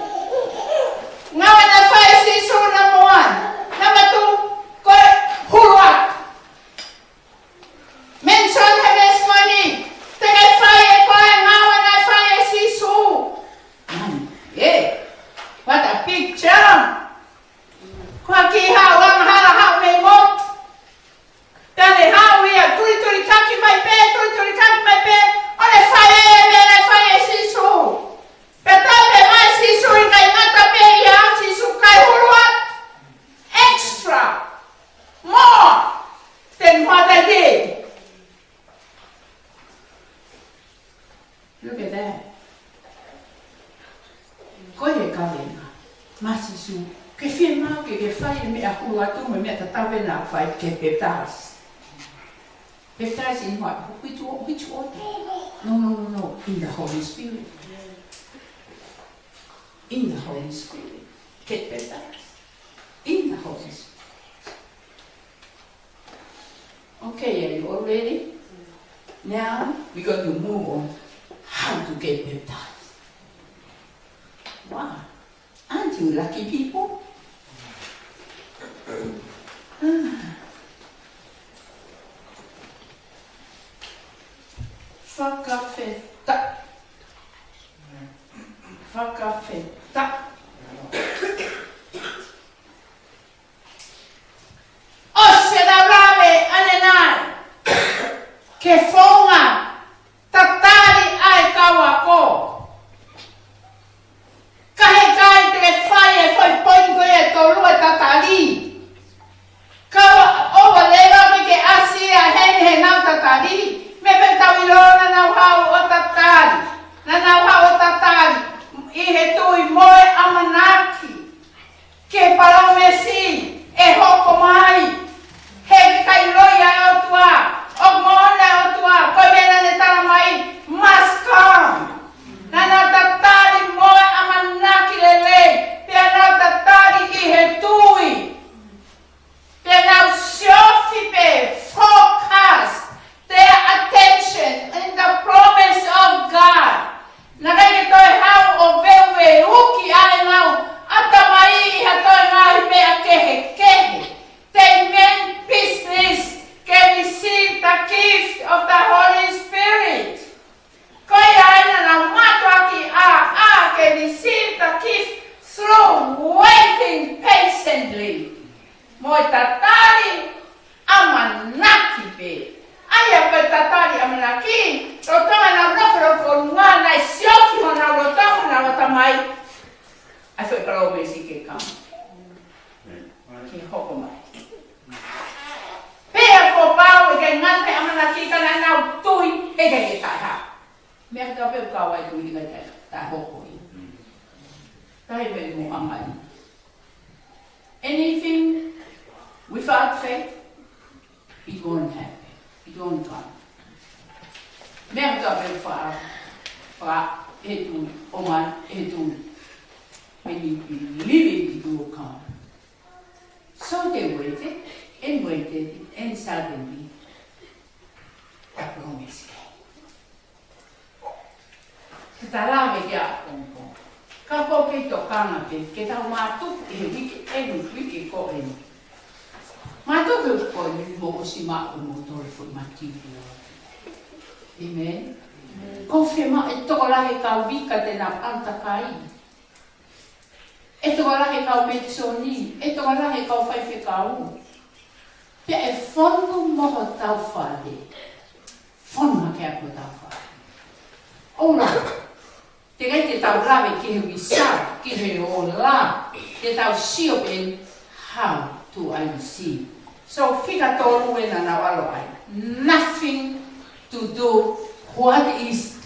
Ngāue naʻe fai ʻe Sīsū, number one. Number two, ko e hulu atu. Mention he veesi ko eni, te ke fai ʻe koe e ngāue naʻe fai ʻe Sīsū. Man, yeah. What a picture. Ko e kiʻi haʻu angahala, haʻu mei motu. Pea ne haʻu ia, tulitulikaki mai pē, tulitulikaki mai pē, ʻo ne fai e meʻa naʻe fai ʻe Sīsū. Pea talamai ʻe Sīsū, ʻikai ngata pē ia, Sīsū, kae hulu atu. Extra. More than what I did. Look at that. Ko e kaveinga maʻa Sīsū, ke fiemaʻu ke ke fai e meʻa hulu atu mo e meʻa tatau pē naʻa ke fai, ke pepitaisi. Pepitaisi in what? Which o-, which order? No, no, no, no. In the Holy Spirit. In the Holy Spirit. Ke pepitaisi. In the Holy Spirit. Okay, are you all ready? Now, we're going to move on how to get baptized. Wow. Aren't you lucky people? Ah. Fakafetaʻi. Fakafetaʻi. ʻOsi e lau lave ʻanenai ki he founga tatali ʻa e kau ako. Ka heʻikai te ke fai e foʻi poini ko ia ʻe tolu ʻo e tatali, ka ʻoua leva ke ke ʻasi ia heni heʻenau tatali. Meʻa pē ʻoku tau ʻilo, naʻa nau haʻu ʻo tatali. Naʻa nau haʻu ʻo tatali ʻi he tui mo e ʻamanaki ki he palōmesi ʻe hoko mai. He ʻikai loi ʻa e ʻOtua, ʻoku moʻoni ʻa e ʻOtua, ko e meʻa naʻa ne talamai, must come. Naʻa nau tatali mo e ʻamanaki lelei, pea nau tatali ʻi he tui. Pea nau siofi pē, focus their attention in the promise of God. Naʻe ʻikai ke toe haʻu ʻo veuveuki ʻa ʻenau ʻatamai ʻi ha toe ngaahi meʻa kehekehe. They meant business ke receive the gift of the Holy Spirit. Ko ia ai naʻa nau mātuʻaki ʻāʻā ke receive the gift through waiting patiently. Mo e tatali ʻamanaki pē. ʻA ia ko e tatali ʻamanaki, lolotonga ʻenau nofo ʻi loto ʻolunga, naʻe siofi honau loto, honau ʻatamai ʻa e foʻi palōmesi ke come. Ke hoko mai. Pea kuo pau ʻe ʻikai ngata he ʻamanaki ka naʻa nau tui, heʻikai ke taʻehā. Meʻa kotoa pē ʻoku kau ai e tui, heʻikai taʻe, taʻehoko ia. Taʻe pē mo ʻamai. Anything without faith, it won't happen. It won't come. Meʻa kotoa pē ʻoku fai, fai ʻe he tui, ʻomai ʻe he tui. When you believe it, it will come. So they waited and waited, and suddenly the promise came. Ke ta lave ki ai ʻapongipongi. Ka ko e kei tokanga pē, ke tau mātuku ʻi he uike ʻeni, uike ko eni. Mātuku he uike ko eni mou ʻosi maʻu mo tole foʻi mati ua. Amen. Ko e fiemaʻu ʻe tokolahi e kau vika te nau ʻalu takai. ʻE tokolahi e kau mētisoni, ʻe tokolahi e kau faifekau. Pea ʻe fonu mo hotau fale. Fonu hake ʻa hotau fale. ʻOua. Teʻeki ke tau lave ki he visa, ki he ola, ke tau sio pē how do I see. So, fika tolu ē naʻa nau ʻalu ai. Nothing to do what is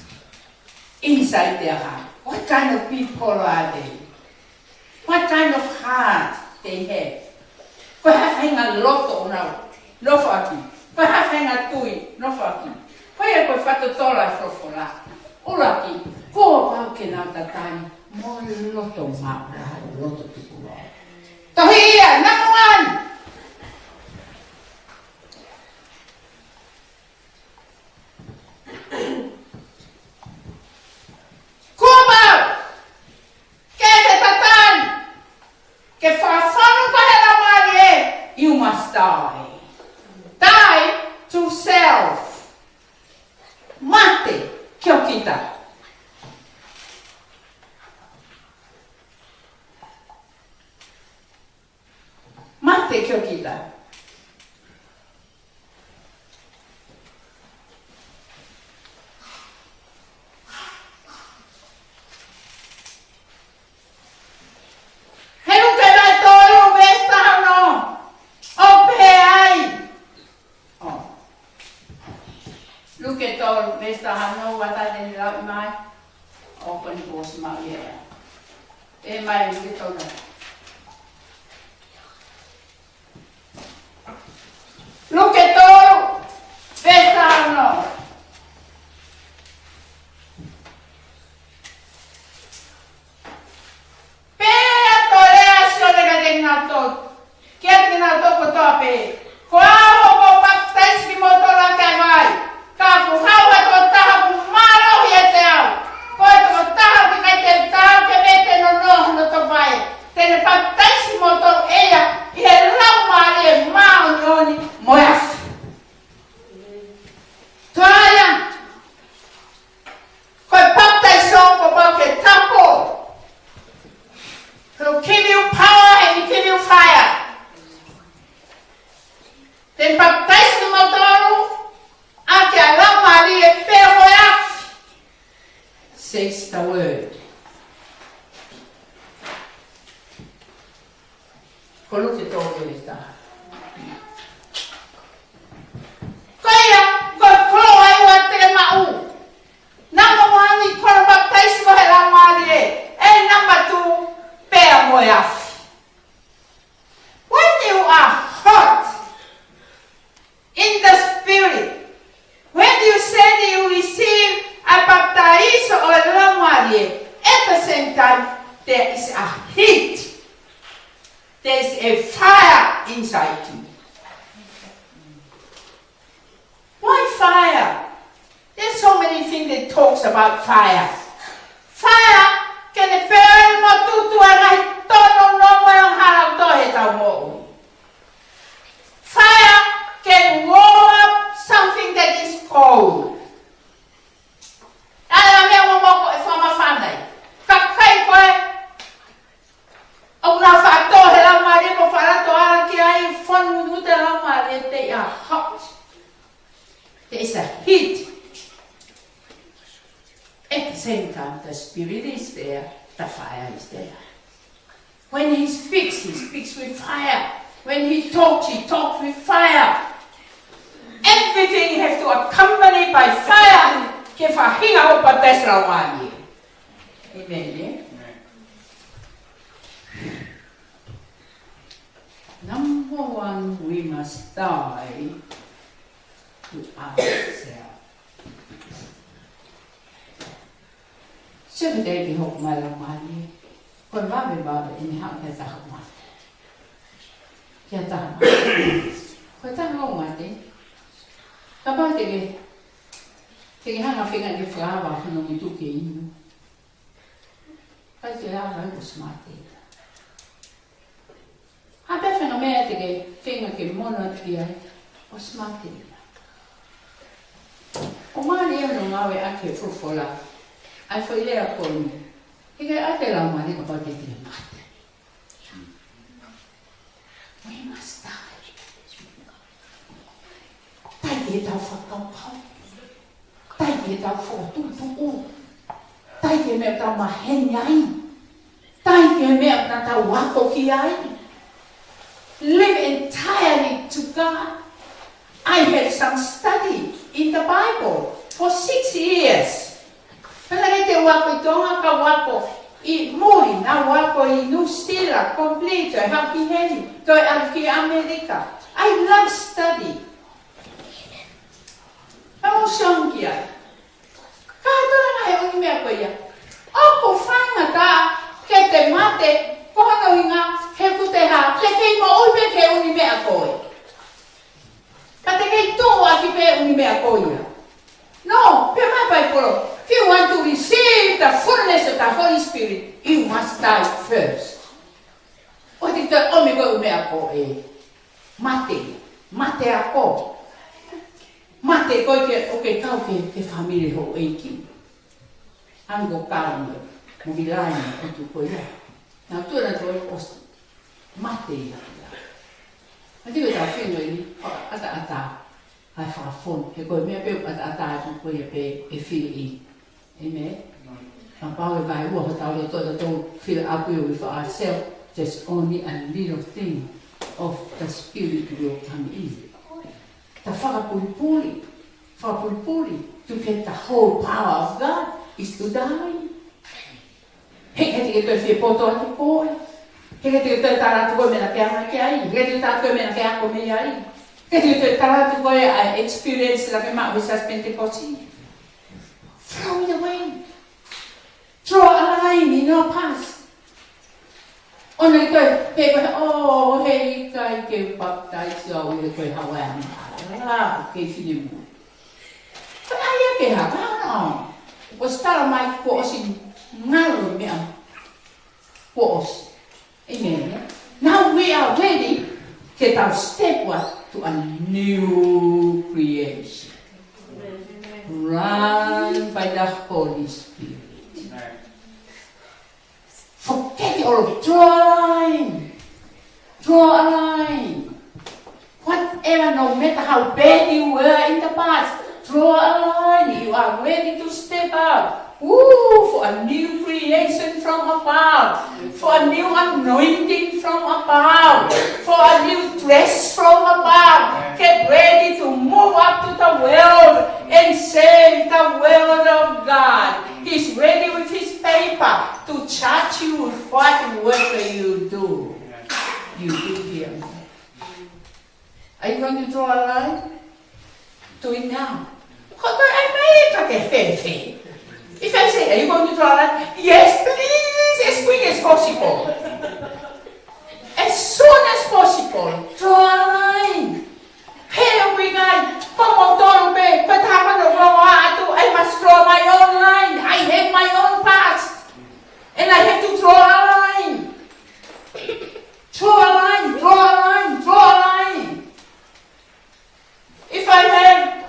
inside their heart. What kind of people are they? What kind of heart they have? Ko e hā e faʻahinga loto ʻoku nau nofo ʻaki? Ko e hā e faʻahinga tui ʻoku nau nofo ʻaki? Ko ia ko e fakatotolo ʻa e folofola. ʻUluaki, kuo pau ke nau tatali mo e loto maʻu, loto tukuloa. Tohi ia, number one. Kuo pau ke te tatali ke fakafonu koe ʻe he Laumālie, you must die. Die to self. Mate ki ho kita. Mate ki ho kita. He Luke vahe tolu veesi taha ono. ʻOku pehē ai. ʻO. Luke tolu veesi taha ono, ʻoku ʻatā eni lau mai. ʻOku ʻi ai e veesi maʻu ia. ʻE mai Luke tolu. Luke tolu, veesi taha ono. Pea toe lea ʻa Sione kiate kinautolu, kiate kinautolu kotoa pē: Ko au ʻoku ou papitaiso kimoutolu ʻaki ʻa e vai, ka kuo haʻu ha tokotaha ʻoku mālohi ʻiate au. Ko e tokotaha ʻoku ʻikai te u taau ke mete nonoʻo hono topae. Te ne papitaiso kimoutolu ʻe ia ʻi he Laumālie Māʻoniʻoni mo e afi. Toa ia. Ko e papitaiso kuo pau ke tapu. He'll give you power and give you fire. Te ne papitaiso kimoutolu ʻaki ʻa e Laumālie pea mo e afi. Says the word. Ko Luke tolu veesi taha. Ko ia, ko e koloa ʻe ua te ke maʻu. Namba one, ko hono papitaiso ʻe he Laumālie. And number two, pea mo e afi. When you are hot in the spirit, when you say you receive a baptism of the Laumālie, at the same time, there is a heat. There is a fire inside you. Why fire? There's so many things that talks about fire. Fire ke ne pehē mo tutu ʻa e ngaahi tōnounou ʻo e angahala ʻoku tō he ʻetau moʻui. Fire can warm up something that is cold. ʻA e meʻa ʻoku momoko ʻe fakamafana ai. Kakai ko ē ʻoku nau faʻa tō he Laumālie mo faʻa tō ala ki ai, fonu ʻi he Laumālie, they are hot. There is a heat. At the same time, the spirit is there, the fire is there. When he speaks, he speaks with fire. When he talks, he talks with fire. Everything has to accompany by fire. Ke faʻahinga ʻo papitaiso Laumālie. Amen, yeah? Amen. Number one, we must die to ourselves. Sio ki he ʻEiki, hoko mai Laumālie. Ko e vave, vave ʻene haʻu ki ha taha ʻoku mate. Ki ha taha ʻoku mate. Ko e taha ʻoku mate, kapau te ke, te ke hanga feinga ke fakaava hono ngutu ke inu. ʻIkai ke ala ʻo smart ia. ʻA e pē fenga meʻa te ke feinga ke mono atu ki ai, ʻo smart ia. ʻOku mālie hono ngāueʻaki ʻe he folofola ʻa e foʻi lea ko eni. He ʻikai ke ʻai ʻe he Laumālie kapau te ke mate. We must die. Taʻe ʻi ai ʻetau fakakaukau. Taʻe ʻi ai ʻetau fokotuʻutuʻu. Taʻe ʻi ai e meʻa ʻoku tau maheni ai. Taʻe ʻi ai e meʻa ʻoku tau ako ki ai. Live entirely to God. I had some study in the Bible for six years. Pea naʻe ʻikai te u ako ʻi Tonga, ka u ako ʻi muli, naʻa ku ako ʻi Nuʻusila, complete, ʻo aʻu ki heni, toe aʻu ki ʻAmelika. I love study. Ka mou sio ki ai. Kātoa ʻa e ʻū meʻa ko ia. ʻOku faingataʻa ke te mate, ko hono ʻuhinga he ʻoku te hā, te kei moʻui pē ki he ʻū meʻa ko ē. Ka te kei tuʻu ʻaki pē ʻū meʻa ko ia. No, pehē mai e Paipolo, if you want to receive the fullness of the Holy Spirit, you must die first. ʻOua te ke ʻomi e ʻū meʻa ko ē. Mate, mate ako. Mate koe ke, ʻoku ke kau ki he, ki he fāmili houʻeiki. Ango kau mo, mo Vilaine, ko e tuʻu ko ia. Naʻa ku tuʻu ʻana ʻo ʻosi. Mate ia. Mate ko e tau fino eni, ʻataʻatā. ʻA e fakafonu, he ko e meʻa pē ʻoku ʻataʻatā atu ko ia pē ʻe fili. Amen. Kapau ʻe vaeua hotau loto, tautolu fill up with ourselves, just only a little thing of the Spirit will come in. Ta fakapulipuli, fakapulipuli, to get the whole power of God is to die. He ʻikai te ke toe fie poto atu koe. He ʻikai te ke toe tala atu koe meʻa naʻa ke anga ki ai. He ʻikai te ke tala atu koe meʻa naʻa ke ako mei ai. He ʻikai te ke toe tala atu koe ʻa e experience naʻa ke maʻu he siasi Penitekosi. Throw it away. Draw a line in your past. ʻOua naʻa ke toe pehē koe, ʻō, he ʻikai ke u papitaiso au he ko e Hawaiʻi. ʻAlā, ʻoku kei finemui. Ko e ʻai ia ke hā, ka hana ʻo. Kuo ʻosi tala mai, kuo ʻosi ngalo e meʻa. Kuo ʻosi. Amen. Now we are ready ke tau step up to a new creation. Run by the Holy Spirit. Forget it all. Draw a line. Draw a line. Whatever, no matter how bad you were in the past, draw a line. You are ready to step out. Ooh, for a new creation from above. For a new anointing from above. For a new dress from above. Get ready to move up to the world and say the word of God. He's ready with his paper to charge you with what work you do. You do here. Are you going to draw a line? Do it now. Ko e ʻai mai ka ke fēfē. If I say, are you going to draw a line? Yes, please, as quick as possible. As soon as possible, draw a line. He ʻoku ʻikai, ko moutolu pē, ko e taha mano roa atu, I must draw my own line. I have my own past. And I have to draw a line. Draw a line, draw a line, draw a line. If I have,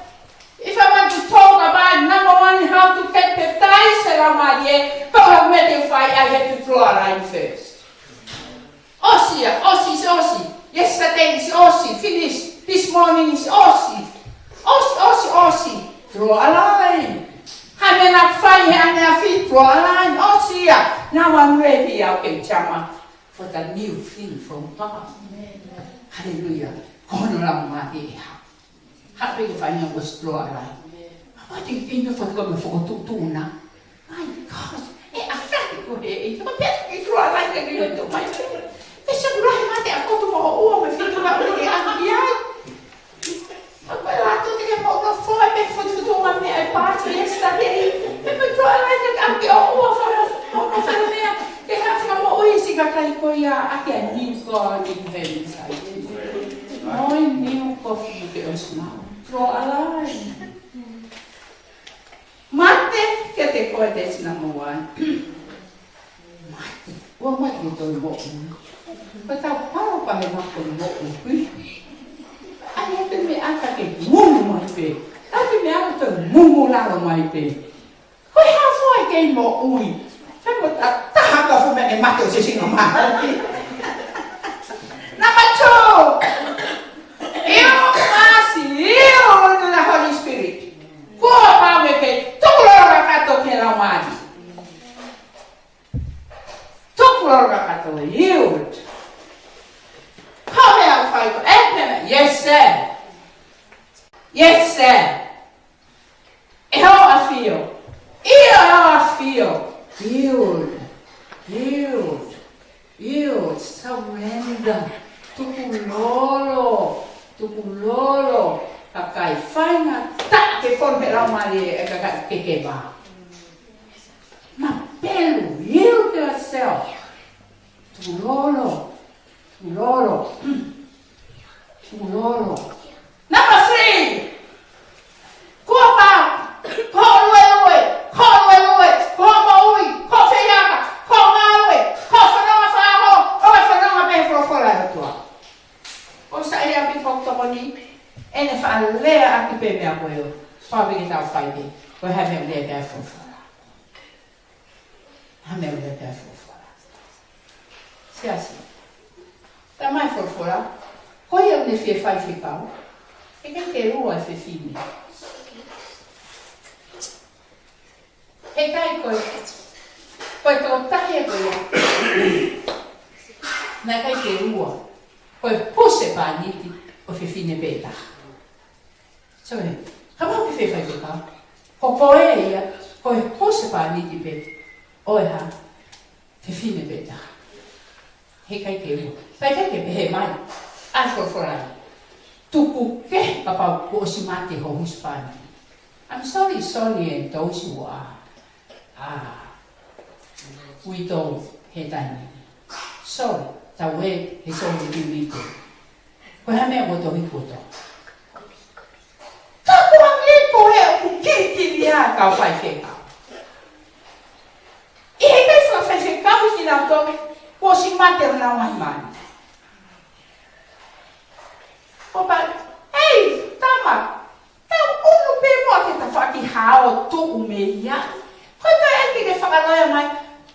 if I want to talk about number one, how to get baptized, ʻe Laumālie, ko e meʻa te u fai, I have to draw a line first. ʻOsi ia, ʻosi, ʻosi. Yesterday is ʻosi, finish. This morning is ʻosi. ʻOsi, ʻosi, ʻosi. Draw a line. Hane na fai, hane a fi, draw a line. ʻOsi ia. Now I'm ready, I can jump up for the new thing from God. Hallelujah. Ko hono Laumālie ʻe hā. Hape ke fai na was draw a line. What do you think of the government for two, two na? My gosh, ʻe ʻatā ke ko he, ʻe, ko pia ke draw a line ke ke to mai. Ke se kura he mate a koto mo ua me fitu na ke ʻalu ki ai. ʻA ko e lato te ke mo no fo e pe futufutu ma me e party yesterday. Pe pe draw a line ke ʻalu ki o ua fo mo no fo meʻa. Ke ha fo mo ui si ka kai ko ia a ke ni ko ni he ni sai. Moi ni ko fi ke o sina. Draw a line. Mate kiate koe, that's number one. Ua mai ke toe moʻui. Ko tau palo pa he mako moʻui. Ai, ʻoua te mou ʻai ke ngungu mai pē. ʻOua te mou ʻai ke toe ngungu lalo mai pē. Ko e hā fua e kei moʻui? He ko e taha ka fua mei he mate ʻo se sino mai. Number two. You must yield to the Holy Spirit. Kuo pau ke ke tukulolo kakato ki he Laumālie. Tukulolo kakato, yield. Ko e meʻa ʻoku fai ko e, yes, sir. Yes, sir. ʻE hoʻo ʻafio. ʻIo, ʻe hoʻo ʻafio. Yield. Yield. Yield. Surrender. Tukulolo. Tukulolo. Kakai faingataʻa ke fonu he Laumālie ʻa e kakai kekeva. Mapelu, yield yourself. Tukulolo. Tukulolo. Tukulolo. Number three. Kuo pau, ko e luelue, ko e luelue, ko e moʻui, ko e feiaka, ko e ngāue, ko e fononga fakaʻaho, ʻo e fononga pē he folofola ʻa e ʻOtua. ʻOku sai ia ʻapi fokotokoni, ʻene faʻa lea ʻaki pē meʻa ko ē, pau pē ke tau fai pē, ko e hā e meʻa ʻoku lea ki ai e folofola. Hā e meʻa ʻoku lea ki ai e folofola. Siasi. Talamai ʻe he folofola, ko ia ʻoku ne fie faifekau, heʻikai ke ua e fefine. Heʻikai ko e, ko e tokotaha ko ia. Naʻe ʻikai ke ua. Ko e husepāniti ʻo e fefine pē taha. Sorry, kapau ʻoku ke fie faifekau, ko koe ia, ko e husepāniti pē ʻo e hā, fefine pē taha. Heʻikai ke ua. Pea ʻikai ke pehē mai ʻa e folofola, tuku kehe kapau kuo ʻosi mate ho husepāniti. I'm sorry, Sonny and those who are, are widow he taimi ni. Sorry, tau ē, he sorry, widow. Ko e hā e meʻa ʻoku tohi kotoa. Ka ko e hangē ko ē ʻoku kilikili ʻa e kau faifekau. ʻI he kau faifekau ʻi kinautolu, kuo ʻosi mate honau ngaahi mali. Ko pa, ei, tama, tau ʻunu pē muʻa ki he tafaʻaki hao tuʻu mei ai. Ko e toe ʻai ke ke fakaloea mai,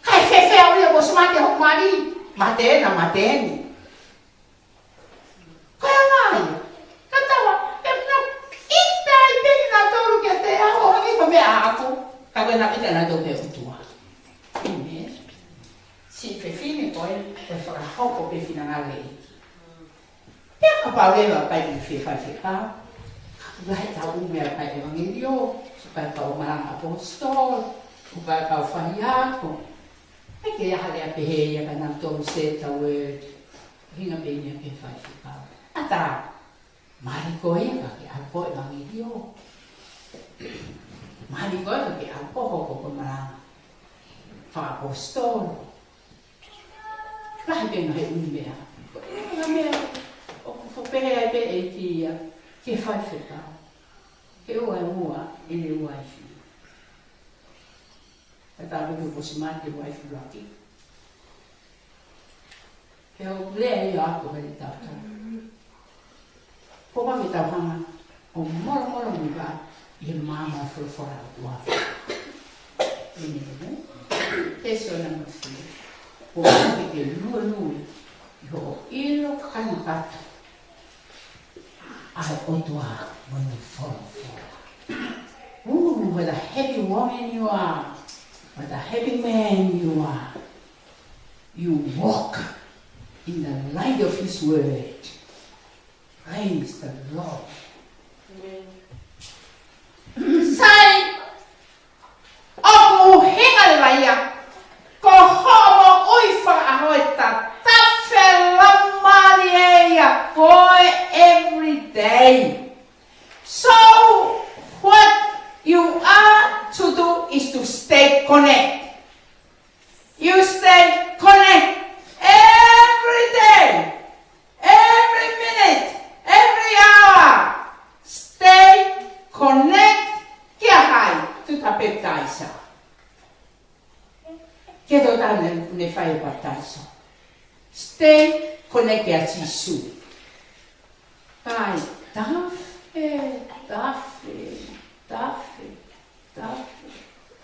kae fēfē au ia kuo ʻosi mate hoku mali, mate ena, mate eni. Ko e anga ia. Ka tau, ʻe nau ʻita ai pē kinautolu kiate au ʻo hangē ko e meʻa ʻaʻaku. Ka ko e nau ʻita nautolu ki he ʻOtua. ʻĒmeni. Siʻi fefine ko ē, ko e fakahoko pē finangalo e ʻEiki. Pea kapau leva ʻoku ʻikai ke fie faifekau. Ka ʻoku lahi ʻetau ʻū meʻa ʻoku ʻikai ʻevangeliō, ʻoku ʻikai kau malanga ʻaposetolo, ʻoku ʻikai kau faiako. ʻIkai ke ʻi ai ha lea pehē ia kia nautolu, say the word. Hinga pē ia ki he faifekau. ʻAtā, mali koe ia ka ke ʻalu koe ʻevangeliō. Mali koe ia ka ke ʻalu koe hoko ko e malanga fakaʻaposetolo. Lahi pē ngaahi ʻū meʻa. Ko e ʻū meʻa ʻoku fopehē ai pē ʻe he ʻEiki ia ki he faifekau. He ʻoua ʻe ua ʻene uaifi. Ka tau ʻoku ʻosi mate e uaifi ʻuluaki. He ʻoku lea ia ʻaʻaku ʻe tautolu. Ko e meʻa ke tau hanga ʻo molomolomuivaʻe ʻi he maama ʻo e folofola ʻa e ʻOtua. ʻĒmeni. Pea sio na masi. Ko e meʻa ke ke luelue ʻi hoʻo ʻilo kāinga kātoa ʻa e ʻOtua mo ʻene folofola. Ooh, what a happy woman you are. What a happy man you are. You walk in the light of his word. Praise the Lord. Amen. Sai, ʻoku ʻuhinga leva ia, ko hoʻo moʻui fakaʻaho ʻe tatafe Laumālie ia koe every day. So what you are to do is to stay connect. You stay connect every day, every minute, every hour. Stay Stay connected kia Sīsū. Kae tafe, tafe, tafe, tafe,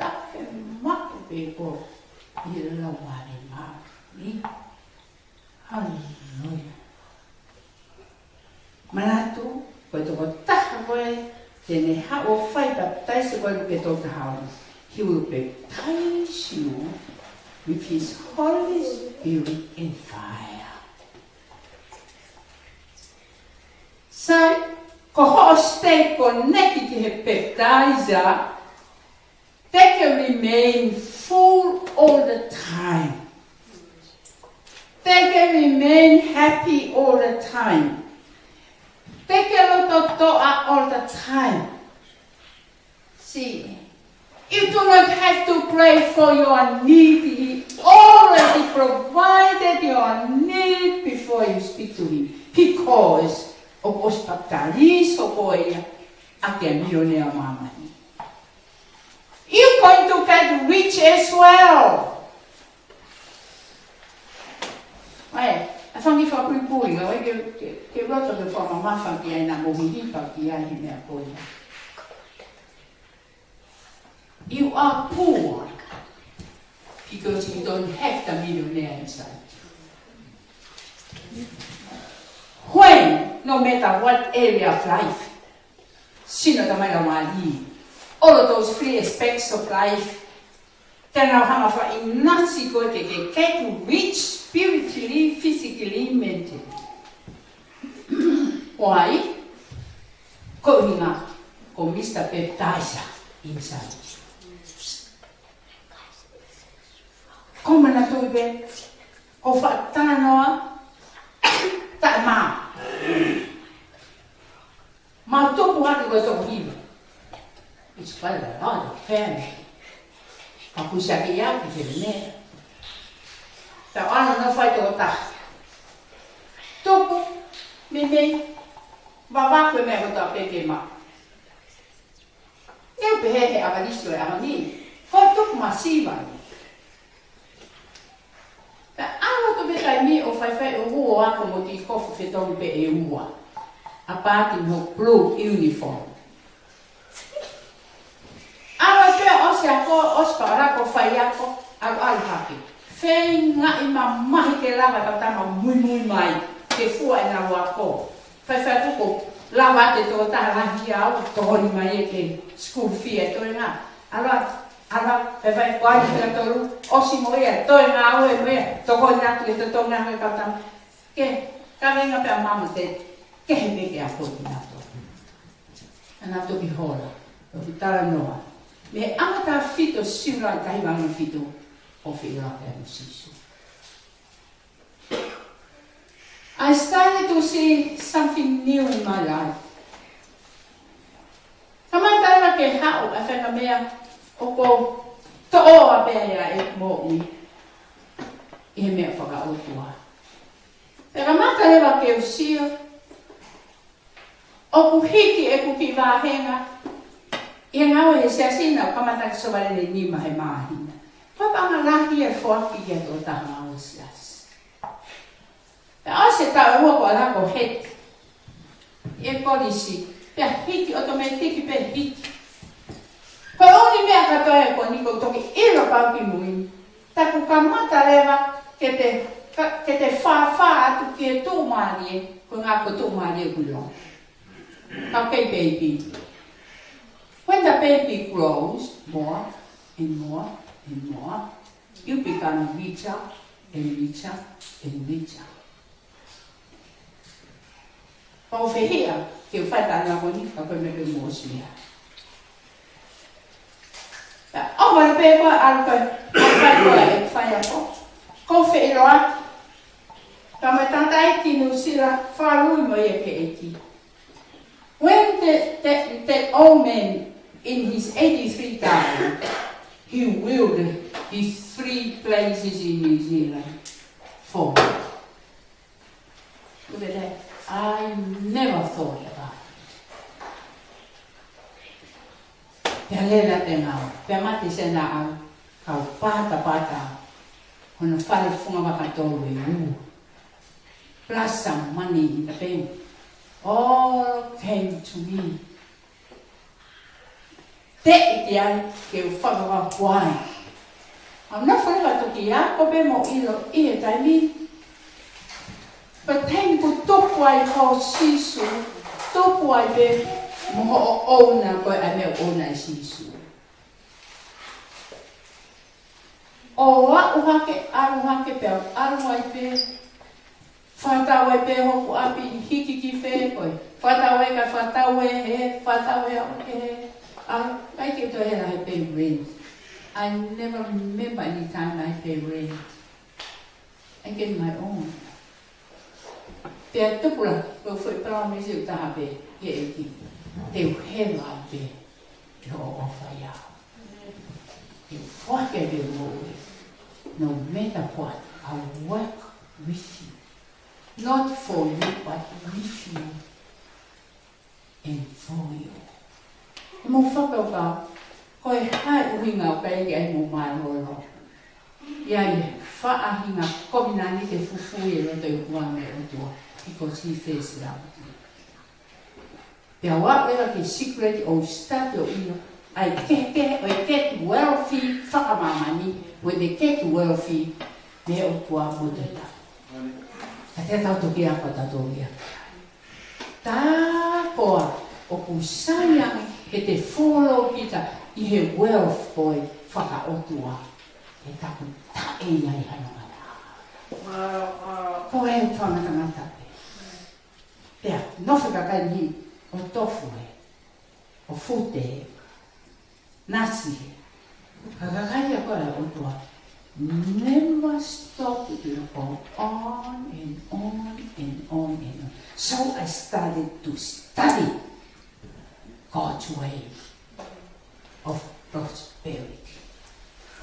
tafe maʻu pē koe ʻi he lau ʻa e Laumālie Māʻoniʻoni. Haleluia. Manatu, ko e tokotaha ko ē te ne haʻu ʻo fai papitaiso ko ē ʻi he Luke tolu taha ono. He will baptize you with his Holy Spirit and fire. Sai, ko hoʻo stay connected ki he baptizer, te ke remain full all the time. Te ke remain happy all the time. Te ke loto toʻa all the time. See, you do not have to pray for your need. He already provided your need before you speak to him. Because ʻoku ʻosi papitaiso koe ia ʻaki e milionea ʻo māmani. You're going to get rich as well. ʻAi, ʻa e fanga kiʻi fakapuipui, ngāue ke, ke, ke loto ke fakamamafa ki ai, naʻa mou hihipa ki ai he meʻa ko ia. You are poor because you don't have the millionaire inside. When, no matter what area of life, sino, tamai, laumālie, all of those three aspects of life, te nau hanga ʻo fakaʻinasi koe ke, ke, ke get rich spiritually, physically, mentally. Why? Ko e ʻuhinga ko Mister Baptizer inside. Ko e manatuʻi pē, ko e fakatalanoa taʻemaʻa. Mau tupu hake ko e toko hiva. It's quite a lot of family. Ka kusi ake ia ki he meʻa. Tau ʻalu ʻo fai toko taha. Tupu, meimei, vavaku e meʻa kotoa pē ke maʻu. ʻE pehē he ʻavalisi ʻo e ʻaho ni, ko e tupu masiva ia. Pea ʻalu atu pē taimi ʻo faifai ʻo hū ʻo ako mo tiki kofu fetolu pē ʻe ua. ʻA Pāti mo e blue uniform. ʻAlu pē ʻosi ako, ʻosi pakalaka ʻo faiako, ʻalu ʻalu hake. Feingaʻi mamahi ke lava e kau tama muimui mai, ke fua ʻenau ako. Faifai atu ko e lava ʻe he tokotaha lahi au, tokoni mai ia ki he school fee ʻa e toenga. ʻAlu, ʻalu, faifai ko ai fika tolu, ʻosi mo ia, toenga au ē mo ia, tokoni atu ki he totongi ʻa e kau tama. Ke, ka venga pē ʻa mama te, ke he meke a koti nato. ʻA nato ki hola, ʻo ki talanoa. Mei he ʻaho taha fitu Siulai taha hiva ngeau fitu, ʻo feʻiloaki pē mo Sīsū. I started to see something new in my life. Kamata leva ke haʻu ʻa e faʻahinga meʻa ʻoku ou toʻo ʻa pē ia ʻeku moʻui ʻi he meʻa fakaʻotua. Pea kamata leva ke u sio ʻoku hiki ʻeku kiʻi vāhenga ʻi he ngāue he siasi naʻa ku kamata ke sōvale nima he māhina. Ko e paʻanga lahi e foaki ki he tokotaha ngāue siasi. Pea ʻosi e taʻu ʻe ua ko e ʻalu ko e heti ʻi he kolisi, pea hiki, ʻotomētiki pē hiki. Ko e ʻuhinga meʻa kātoa ia ko eni ʻoku ou toki ʻilo pau ki mui. Taku kamata leva ke te, ka, ke te fāfā atu ki he tuʻumālie, ko e ʻuhinga ko e tuʻumālie ʻoku ʻilo. Okay, baby. When the baby grows more and more and more, you become richer and richer and richer. Pau fehiʻa ke u fai tāna ko eni, ka ko e meʻa pē mo ʻosi ia. Pea ʻohovale pē ko e ʻalu ko ē, ʻo fai ko ē ʻeku faiako. Ko e feʻiloaki. Ka mo e tangataʻeiki Nuʻusila, fakaʻuli mo ia ki he ʻEiki. When the, the, the old man in his eighty-three died, he willed his three places in New Zealand for me. Look at that. I never thought about it. Pea lele ʻa e ngāue, pea mate Sena au, kau patapata hono fale fungavaka tolu ʻe ua. plus some money in the bank. All came to me. Teʻeki ai ke u fakavakuai. ʻA ia naʻe fai atu ki ai ko pē mo ʻilo ʻi he taimi. But then kuo tupu ai ko Sīsū, tupu ai pē mo hoʻo ʻouna ko e ʻai meʻa ʻouna ʻe Sīsū. ʻO aʻu hake, ʻalu hake pē, ʻalu ai pē. Fakatau ai pē hoku ʻapi hiki ki fē koe. Fakatau ai ka fakatau ē, he fakatau ē au ke he. ʻA, ʻikai ke toe hela he pay rent. I never remember any time I pay rent. I get my own. Pea tupu la, ko e foʻi palōmesi ʻe taha pē, ʻe he ʻEiki. Te u hela ai pē, ʻi hoʻo ʻofa ʻiate au. Te u foaki pē mo koe. No matter what, I'll work with you. Not for you, but with you. And for you. Mo fakapapau, ko e hā e ʻuhinga ʻoku ʻikai ke ʻi ai mo mālōlō. ʻI ai e faʻahinga kovinānite fufū ʻi loto ʻi he kuonga ʻo e ʻOtua, because he first loved you. Pea ʻoua ʻe lava ke secret ʻo start ʻo ʻilo, ʻa e kehekehe ʻo e get wealthy fakamāmani, with the get wealthy mei he ʻOtua mo e tau. Ka te tau toki ako tautolu ia. Tā koā ʻoku sai ange ke te follow kita ʻi he wealth ko e fakaʻotua. He taku taʻe ia ʻi hano ngata. Ko e fakamatangata pē. Pea, nofo kakai ni ʻo tofu ē. ʻO fute ē. Nasi ē. Ka kakai ia ko e ʻOtua. Never stop to go on and on and on and on. So I started to study God's way of prosperity,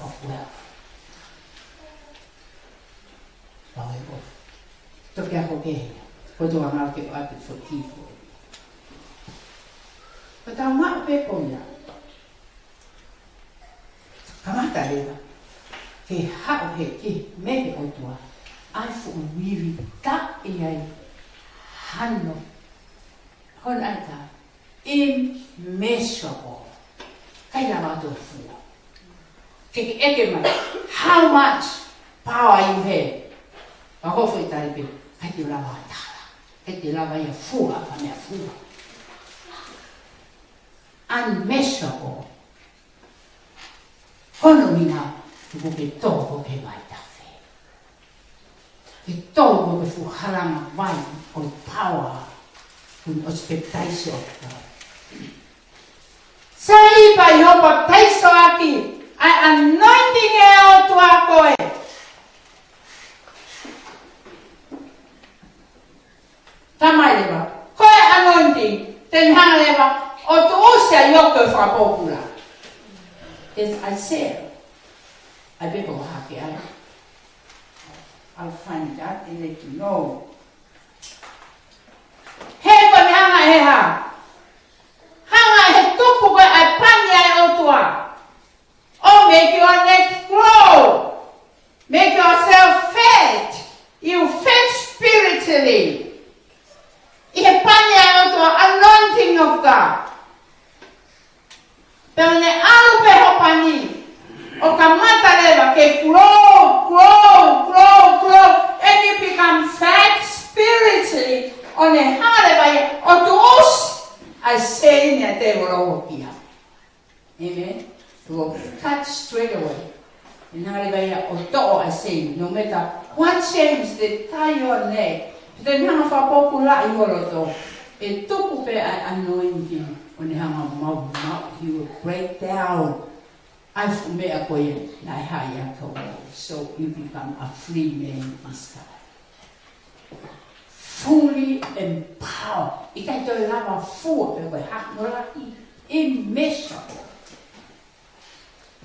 of wealth. Pau ē ko. Toki ako kehe. Ko e tuʻunga ke ʻoatu foʻi kifo. Ko e tau maʻu pē ko ia. Kamata leva. Ke haʻu he ki mei he ʻOtua. ʻAi fuʻu miri taʻe ʻi ai hano. Hon ata. Immeasurable. ʻIkai lava ʻo fua. Ke ke ʻeke mai. How much power you have? Ka ko e foʻi tali pē. ʻIkai te lava ʻo tala. ʻIkai te lava ia ʻo fua, ka meʻa fua. Unmeasurable. Hono ʻuhinga, tuku ke tō ko e vaitafe. Ke tō ko e fuʻu halanga vai ʻo e power, ʻo e ʻosi papitaiso. Sai pē ʻi hoʻo papitaiso ʻaki ʻa e anointing ʻa e ʻOtua ko e. Tamai leva, ko e anointing, te ne hanga leva ʻo tuʻusi ʻa e yoke ʻo e fakapōpula. As I said, ʻai pē ko e hā ke ʻai. I'll find that and let you know. He ko e hanga he hā. Hanga he tupu ko e ʻa e pani ʻa e ʻOtua. ʻO make your neck grow. Make yourself fat. You fat spiritually. ʻI he pani ʻa e ʻOtua, anointing of God. Pea ne ʻalu pē hoʻo pani. ʻO kamata leva ke grow, grow, grow, grow. And you become fat spiritually. ʻO ne hanga leva ia ʻo tuʻusi ʻa e seini ʻa e tēvolo ʻo kia. Amen. It will cut straight away. ʻE hanga leva ia ʻo toʻo ʻa e seini. No matter what change they tie your neck, te ne hanga fakapōpulaʻi ho loto. ʻE tupu pē ʻa e anointing. ʻO ne hanga maumau, he will break down. ʻA e fuʻu meʻa ko ia, naʻe hā ia ka wau. So you become a free man this time. Fully empowered. ʻIkai toe lava fua pē ko e hā, no lahi, immeasurable.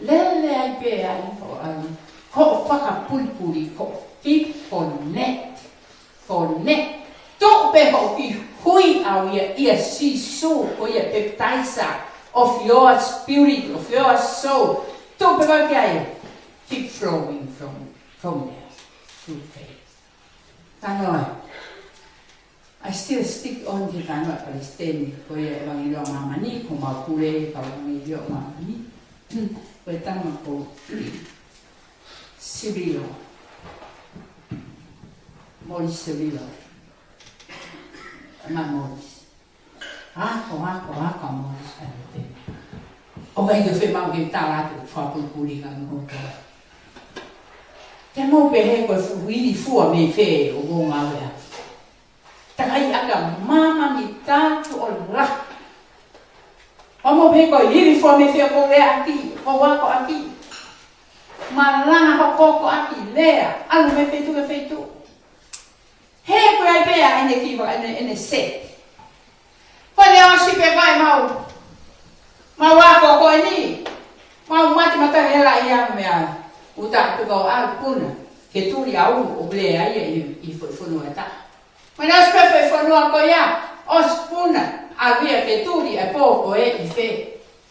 Lele ai pē ʻa e ko ʻa e, ko e fakapulipuli, ko e keep connect, connect. Tuʻu pē hoʻo kiʻi hui ʻau ia, ʻia Sīsū, ko ia baptizer of your spirit, of your soul. Tuʻu pē ko ia, keep flowing from, from there, through faith. Tano ai. I still stick on ki he talanoa ʻa e palesiteni, ko ia ʻEvangeliō ʻa Māmani, ko mau pule, ka ʻEvangeliō ʻa Māmani. Ko e tama ko Sirilo. Moli Sirilo. Ma Moli. Ako, ako, ako, Moli Sirilo. ʻOku ʻikai ke fiemaʻu ke tala atu, fakapulipuli ka mo ko. Te mou pehē ko e fuʻu ilifua mei fē ʻoku ou ngāue ai. Takai aka māmani tātu ʻo la. ʻO mou pehē ko e ilifua mei fē ʻoku ou lea ʻaki, ʻoku ou ako ʻaki. Malanga hokohoko ʻaki, lea, ʻalu mei feituʻu ki feituʻu. He ko e ʻai pē ʻa ʻene kiva, ʻene, ʻene se. Ko ʻene ʻosi pē ko e mau. Mau ako ko eni. Mau mate mata hela ia mea. Uta tuka o ʻalu puna. Ke tuli au ʻo lea ia ʻi, ʻi fo-, fonua ta. Ko ʻene ʻosi pē fo-, fonua ko ia. ʻOsi puna. ʻAlu ia ke tuli e pō ko ē ʻi fē.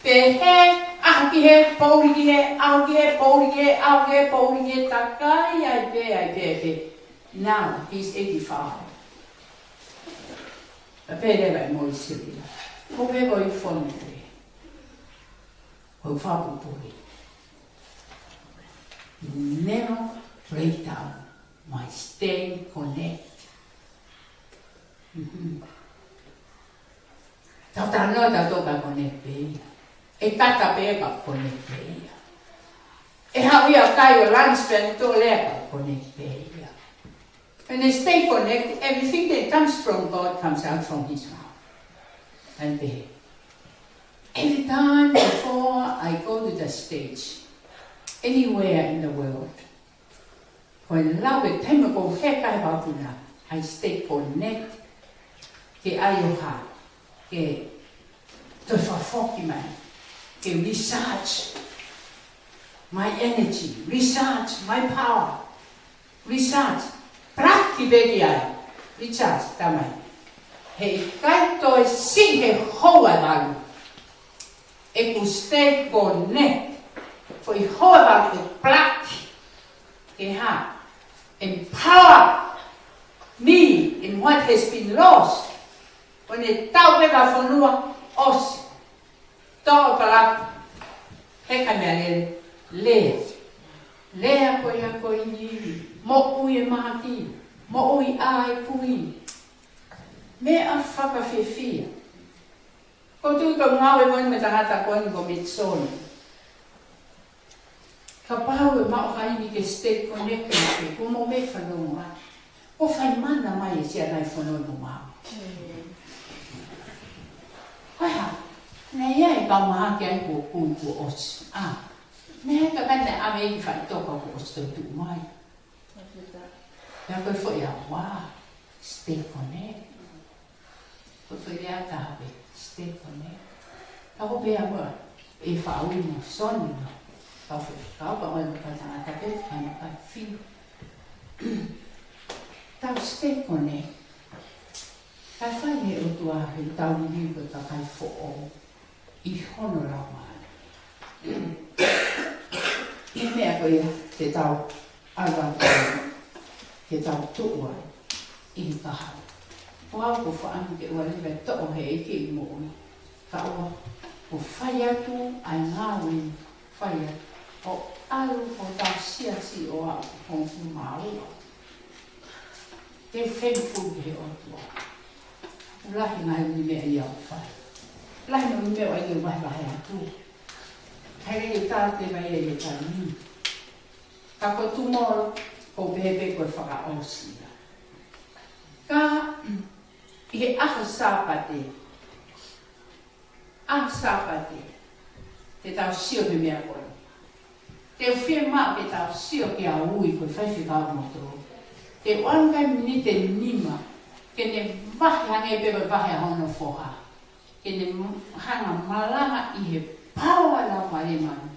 Pehē, ʻaho ki hē, poʻuli ki hē, ʻaho ki hē, poʻuli ki hē, ʻaho ki hē, poʻuli ki hē, takai ai pē, ai pē, ai pē. Now, he's eighty-five. ʻA pē leva ʻe Moli Sirilo. Ko pē ko i fonu pē. Ko e fakapulipuli. Never break down. My stay connect. Mhm. Tau talanoa tautolu ka connect pē ia. ʻE kata pē ka connect pē ia. ʻE haʻu ia kai ʻo lunch pē ʻo lea ka connect pē ia. When they stay connected, everything that comes from God comes out from his mouth. And they, every time before I go to the stage, anywhere in the world, ko e lau e taimi ʻoku ou heka he vakapuna, I stay connect ke ʻai ʻo hā, ke toe fakafoki mai, ke recharge my energy, recharge my power, recharge, plaki pē ki ai, recharge, tamai. He ʻikai toe siʻi he houa ʻe valu. ʻEku stay connect. Foʻi houa ʻe valu ʻe plaki. Ke hā. Empower me in what has been lost. ʻO ne tau pē ka fonua ʻosi. Tō palaku. He ka mea lele. Lea. Lea ko ia ko eni. Moʻui e mahaki. Moʻui ʻa e kui. Meʻa fakafiefia. Ko tu ka ngāue ko eni mo e tangata ko eni ko Mitsoni. Kapau ʻe maʻu ha ʻivi ke stay connected ke ko mo me fanongo ai. Ko fai mana mai e sia nai fanongo mo mau. Ko e hā, naʻe ʻi ai e kau mahaki ai kuo kui kuo ʻosi. ʻA, naʻe ʻi ai ka kai naʻe ʻave ki faʻitoka kuo ʻosi toetuʻu mai. Pea ko e foʻi ʻaho, stay connect. Ko e foʻi lea taha pē, stay connect. Ka ko pē ʻaho, ʻe faʻu mo Soni no. Ka ko e, ka ko e ʻaho, ka tangata pē, ka na ka fi. Tau stay connect. Ka fai he ʻOtua he tau liliu ko e kakai foʻou ʻi hono laumālie. ʻI he meʻa ko ia te tau ʻalu ai, te tau tuʻu ai ʻi he kahaʻu. Ko au ko faʻamu ke ʻoua leva ʻe toʻo he ʻEiki ʻi moʻui. Ka ʻoua, ko fai atu ʻa e ngāue, fai atu. ʻO ʻalu ko tau siasi ʻo aʻu, ko māua. Te u thankful ki he ʻOtua. Lahi ngaahi ʻū meʻa ia ʻoku fai. Lahi ngaahi ʻū meʻa ʻoku ʻikai ke vahevahe atu. He ʻikai ke tala te vai ia ia tala ni. Ka ko e tomorrow, ko pehē pē ko e fakaʻosi ia. Ka, ʻi he ʻaho Sāpate, ʻaho Sāpate, te tau sio ki he meʻa ko eni. Te u fiemaʻu ke tau sio ki he ui ko e faifekau moutolu. Te u ʻoange miniti ʻe nima, ke ne vahe hangē pē ko e vahe ʻa hono foha. Ke ne hanga malanga ʻi he paoa ʻa e Laumālie Māʻoniʻoni.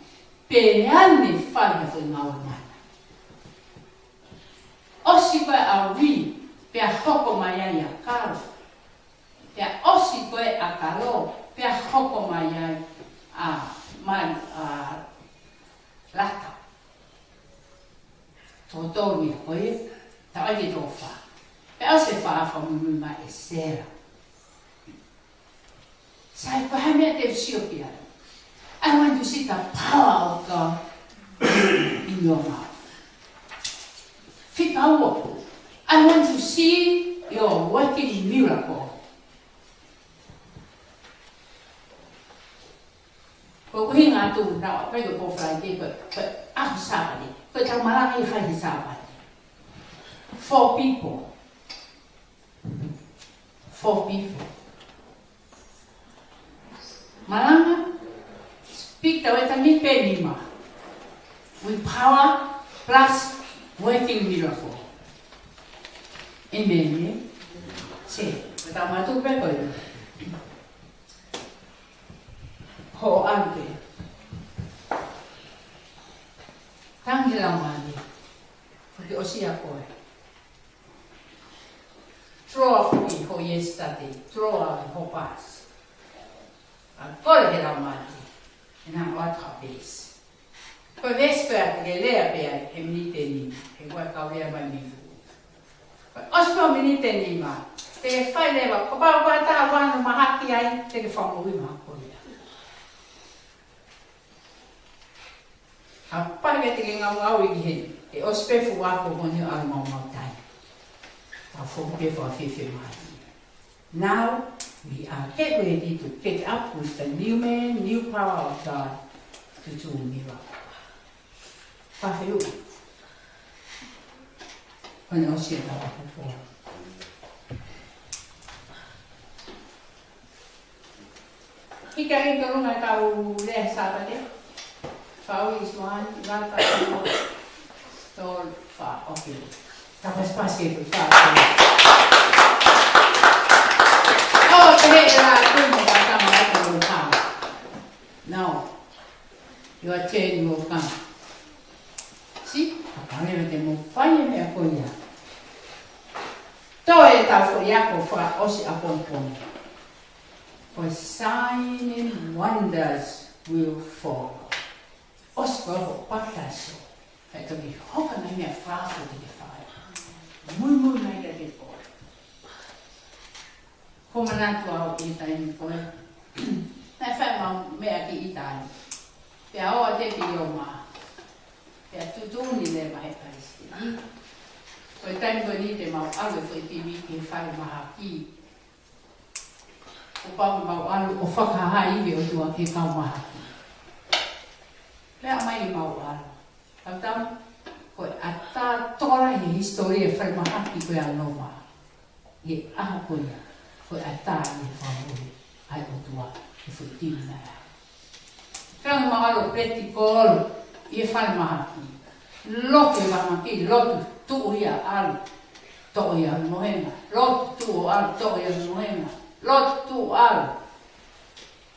Pea ne fai ha foʻi ngāue mana. ʻOsi ko ē ʻa Ui, pea hoko mai ai ʻa Kalo. Pea ʻosi ko ē ʻa Kalo, pea hoko mai ai ʻa Mali, ʻa Lata. Tō tō ni ko ē, tau ai ke tō fā. Pea ʻOsi e fakamuimui mai ʻe Sela. Sai, ko e hā e meʻa te u sio ki ai? I want to see the power of God in your mouth. Fika ua, I want to see your working miracle. Ko e ʻuhinga atu naʻa ku ʻai ko e pō Friday, ko e, ko e ʻaho Sāpate, ko ʻetau malanga ʻi he fai he Sāpate. For people. For people. Malanga, speak the word and pē nima. With power plus working miracle. Amen, eh? Sai, ko ʻetau mātuʻa pē ko ē. Hoʻo ʻalu pē. Tangi he Laumālie. Ko e ʻosi ia ko ē. Draw foki hoʻo yesterday. Draw out hoʻo past. ʻA kole he Laumālie. ʻE nau ʻoatu ha veesi. Ko e veesi ko ia te ke lea pē ai he miniti ʻe nima, he ʻoku ʻikai ke u lea mai mei fuʻu. Ko e ʻosi pē hoʻo miniti ʻe nima, te ke fai leva, kapau ko ha taha ʻoku mahaki ai, te ke fakamoʻui mahaki ia. Kapau ʻe ʻikai te ke ngaungaue ki heni, ʻe ʻosi pē fuʻu ako ko eni ʻo ʻalu maumauʻi. Tau foki pē fakafiefia mai. Now, we are get ready to get up with the new man, new power of God to do miracle. Fafeu. Ko ena ʻosi ʻetau ako ko ē. Hiki ange ki ʻolunga ʻetau lea Sāpate. Fau is one, ngata, tolu, fā, okay. Tapasipasi e fā. Oh, te he la, te mo ka tama ai ko lo ka. Now, your turn will come. See? Kapau leva te mo fai e meʻa ko ia. Toe ʻetau foʻi ako fakaʻosi ʻapongipongi. For sign and wonders will follow. ʻOsi ko ē hoʻo papaitaiso, kae toki hoko mai e meʻa fakaofo te ke fai. Muimui mai kiate koe. Ko e manatu au ʻi he taimi ko ē. Naʻe fai maʻu meʻa ki ʻItali. Pea ō atu ki Loma. Pea tuʻutuʻuni leva he palesiteni. Ko e taimi ko eni te mau ʻalu e foʻi tivi ki he falemahaki. Kuo pau ke mau ʻalu ʻo fakahā e ʻOtua ki he kau mahaki. Pea mai ʻemau ʻalu. Tautau, ko e ʻatā tokolahi he hisitōlia e falemahaki ko ia ʻa Loma. ʻI he ʻaho ko ia, ko e ʻatā ʻi he fakamoʻui ʻa e ʻOtua he foʻi tivi naʻe ʻai. Pea mau ʻalu ʻo peti kolo ʻi he falemahaki. Lotu e falemahaki, lotu tuʻu ia ʻalu, toʻo ia ʻalu mohenga. Lotu tuʻu ʻalu, toʻo ia ʻalu mohenga. Lotu tuʻu ʻalu.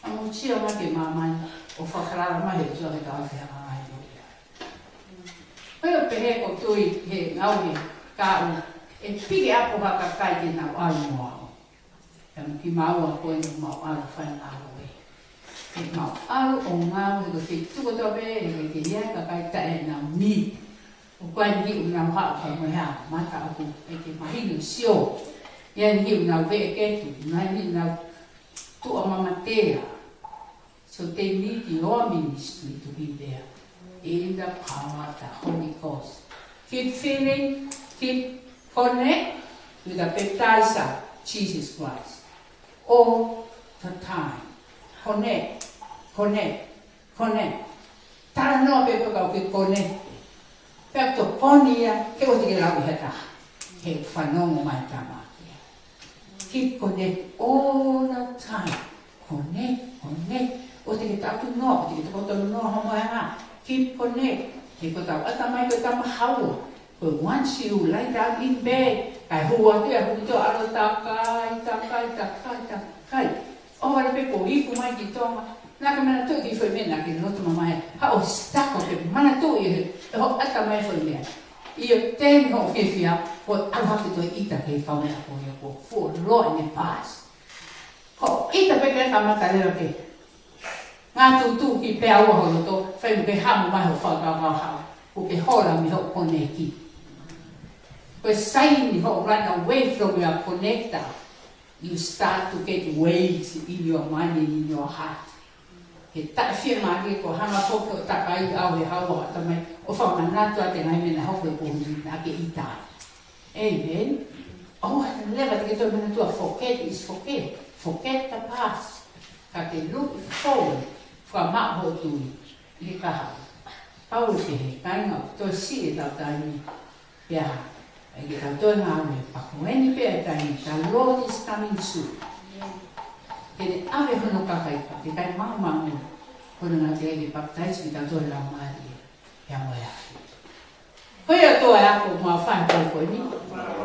ʻA mo sio mai ki māmani ʻo fakafalala mai he ʻOtua ke tau fehangahangai mo ia. Ko ia pehē ʻoku ou tui he ngāue ka u e piki ʻapo ha kakai ke nau ʻalu mo au. Pea mo kimaua ko ē ʻoku mau ʻalu fai ngāue. Ke mau ʻalu ʻo ngāue he ko e feituʻu kotoa pē, he ke ʻi ai e kakai taʻe nau ni. ʻOku ʻi ai e niʻihi ʻoku nau haʻu ka mo e hā, mata ʻoku ʻikai ke mahino sio. ʻI ai e niʻihi ʻoku nau veʻe ketu, ʻi ai e niʻihi ʻoku nau tuʻa mamatea. So they need your ministry to be there in the power of the Holy Ghost. Keep filling, keep connect with the baptizer, Jesus Christ. All the time. Connect, connect, connect. Talanoa pē ko e kau ke connect. Pea tokoni ia, he ʻoua te ke lau ʻe ha taha. He fanongo mai e tama. Keep connect all the time. Connect, connect. ʻOua te ke taʻutu noa, ʻoua te ke takoto noa homo anga. Keep connect. He ko ʻetau ʻatamai ko e tama haua. Ko e once you lie down in bed, kae hū atu ia, hū atu ʻalu ʻo takai, takai, takai, takai. ʻOhovale pē kuo iku mai ki Tonga. Naʻa ke manatuʻi e foʻi meʻa naʻa ke lotu mai ai. Haʻu ʻo sitako ke manatuʻi ʻe hoʻo ʻatamai e foʻi meʻa. ʻI he taimi hoʻo fiefia, ko e ʻalu hake toe ʻita ki he kaumeʻa ko ia kuo fuoloa ʻene paasi. Ko e ʻita pē ke kamata leva ke ngātuʻutuʻu ki pea ua ho loto, fai mo ke hamu mai hoʻo fakakaukau haʻu. Kuo ke hola mei hoʻo koneki. Ko e saini hoʻo run away from your connector, you start to get weight in your mind and in your heart. He taʻefiemālie ko e hanga foki ʻo takai au he haua ʻa e ʻatamai ʻo fakamanatu atu e ngaahi meʻa naʻe hoko he kuohili naʻa ke ʻita ai. Amen. ʻOua naʻa leva te ke toe manatua, forget is forget. Forget the past. Ka ke look forward, fakamaʻu hoʻo tui ʻi he kahaʻu. Pau ʻe pehē, kāinga, ʻoku toe siʻi ʻetau taimi. Pea, ʻai ke tau toe ngāue, pea ko eni pē ʻa e taimi, the Lord is coming soon. Te ne ʻave hono kakai, pea ʻikai maumau, ko hono ʻuhinga te ke papitaiso ke tau toe laumālie, pea mo e afi. Ko ia ʻOtua ʻoku mau fai he pō ko eni.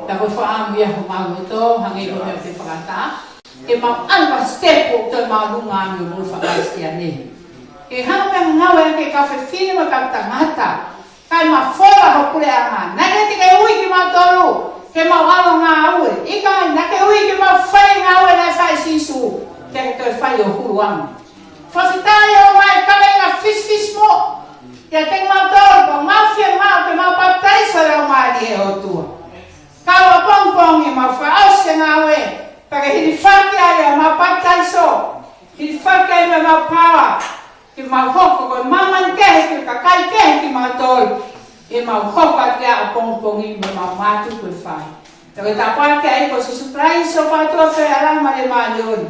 Pea ko e fakaʻamu ia homau loto, hangē ko e meʻa ʻoku ke fakaʻatā. Ke mau ʻalu ʻa step ʻo toe māʻolunga ʻa e moʻui faka-Kalisitiane. Ke hanga ʻo ngāue ʻaki e kau fefine mo e kau tangata. Kae mafola ho puleʻanga. Naʻe ʻikai te ke ui kimautolu ke mau ʻalu ʻo ngāue. ʻIkai, naʻa ke ui ke mau fai e ngāue naʻe fai ʻe Sīsū. Ke ke toe fai ʻo huluʻanga. Fakafetaʻi ʻOtua ʻi he kaveinga fisifisimuʻa kiate kimautolu, ko ʻemau fiemaʻu ke mau papitaiso ʻi he Laumālie ʻo e ʻOtua. Kau ʻapongipongi mau fakaʻosi e ngāue, pea ke hilifaki ai ʻemau papitaiso, hilifaki ai mo ʻemau paoa, ke mau hoko ko e māmani kehe, ko e kakai kehe kimautolu, ke mau hoko atu ki ai ʻapongipongi mo ʻemau mātuku e fai. Pea ko e tāpuaki ia ko Sīsū Kalaisi, ʻofa ʻa e ʻOtua, feohi ʻa e Laumālie Māʻoniʻoni,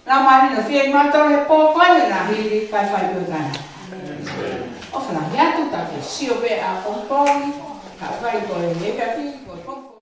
Laumālie ʻo fie kimautolu he pō ko eni ʻo e hili kae fai pē ʻo taʻengata. ʻOfa lahi atu, tau toe sio pē ʻapongipongi, ka ʻoku ʻikai ko e efiafi, ko e pongipongi.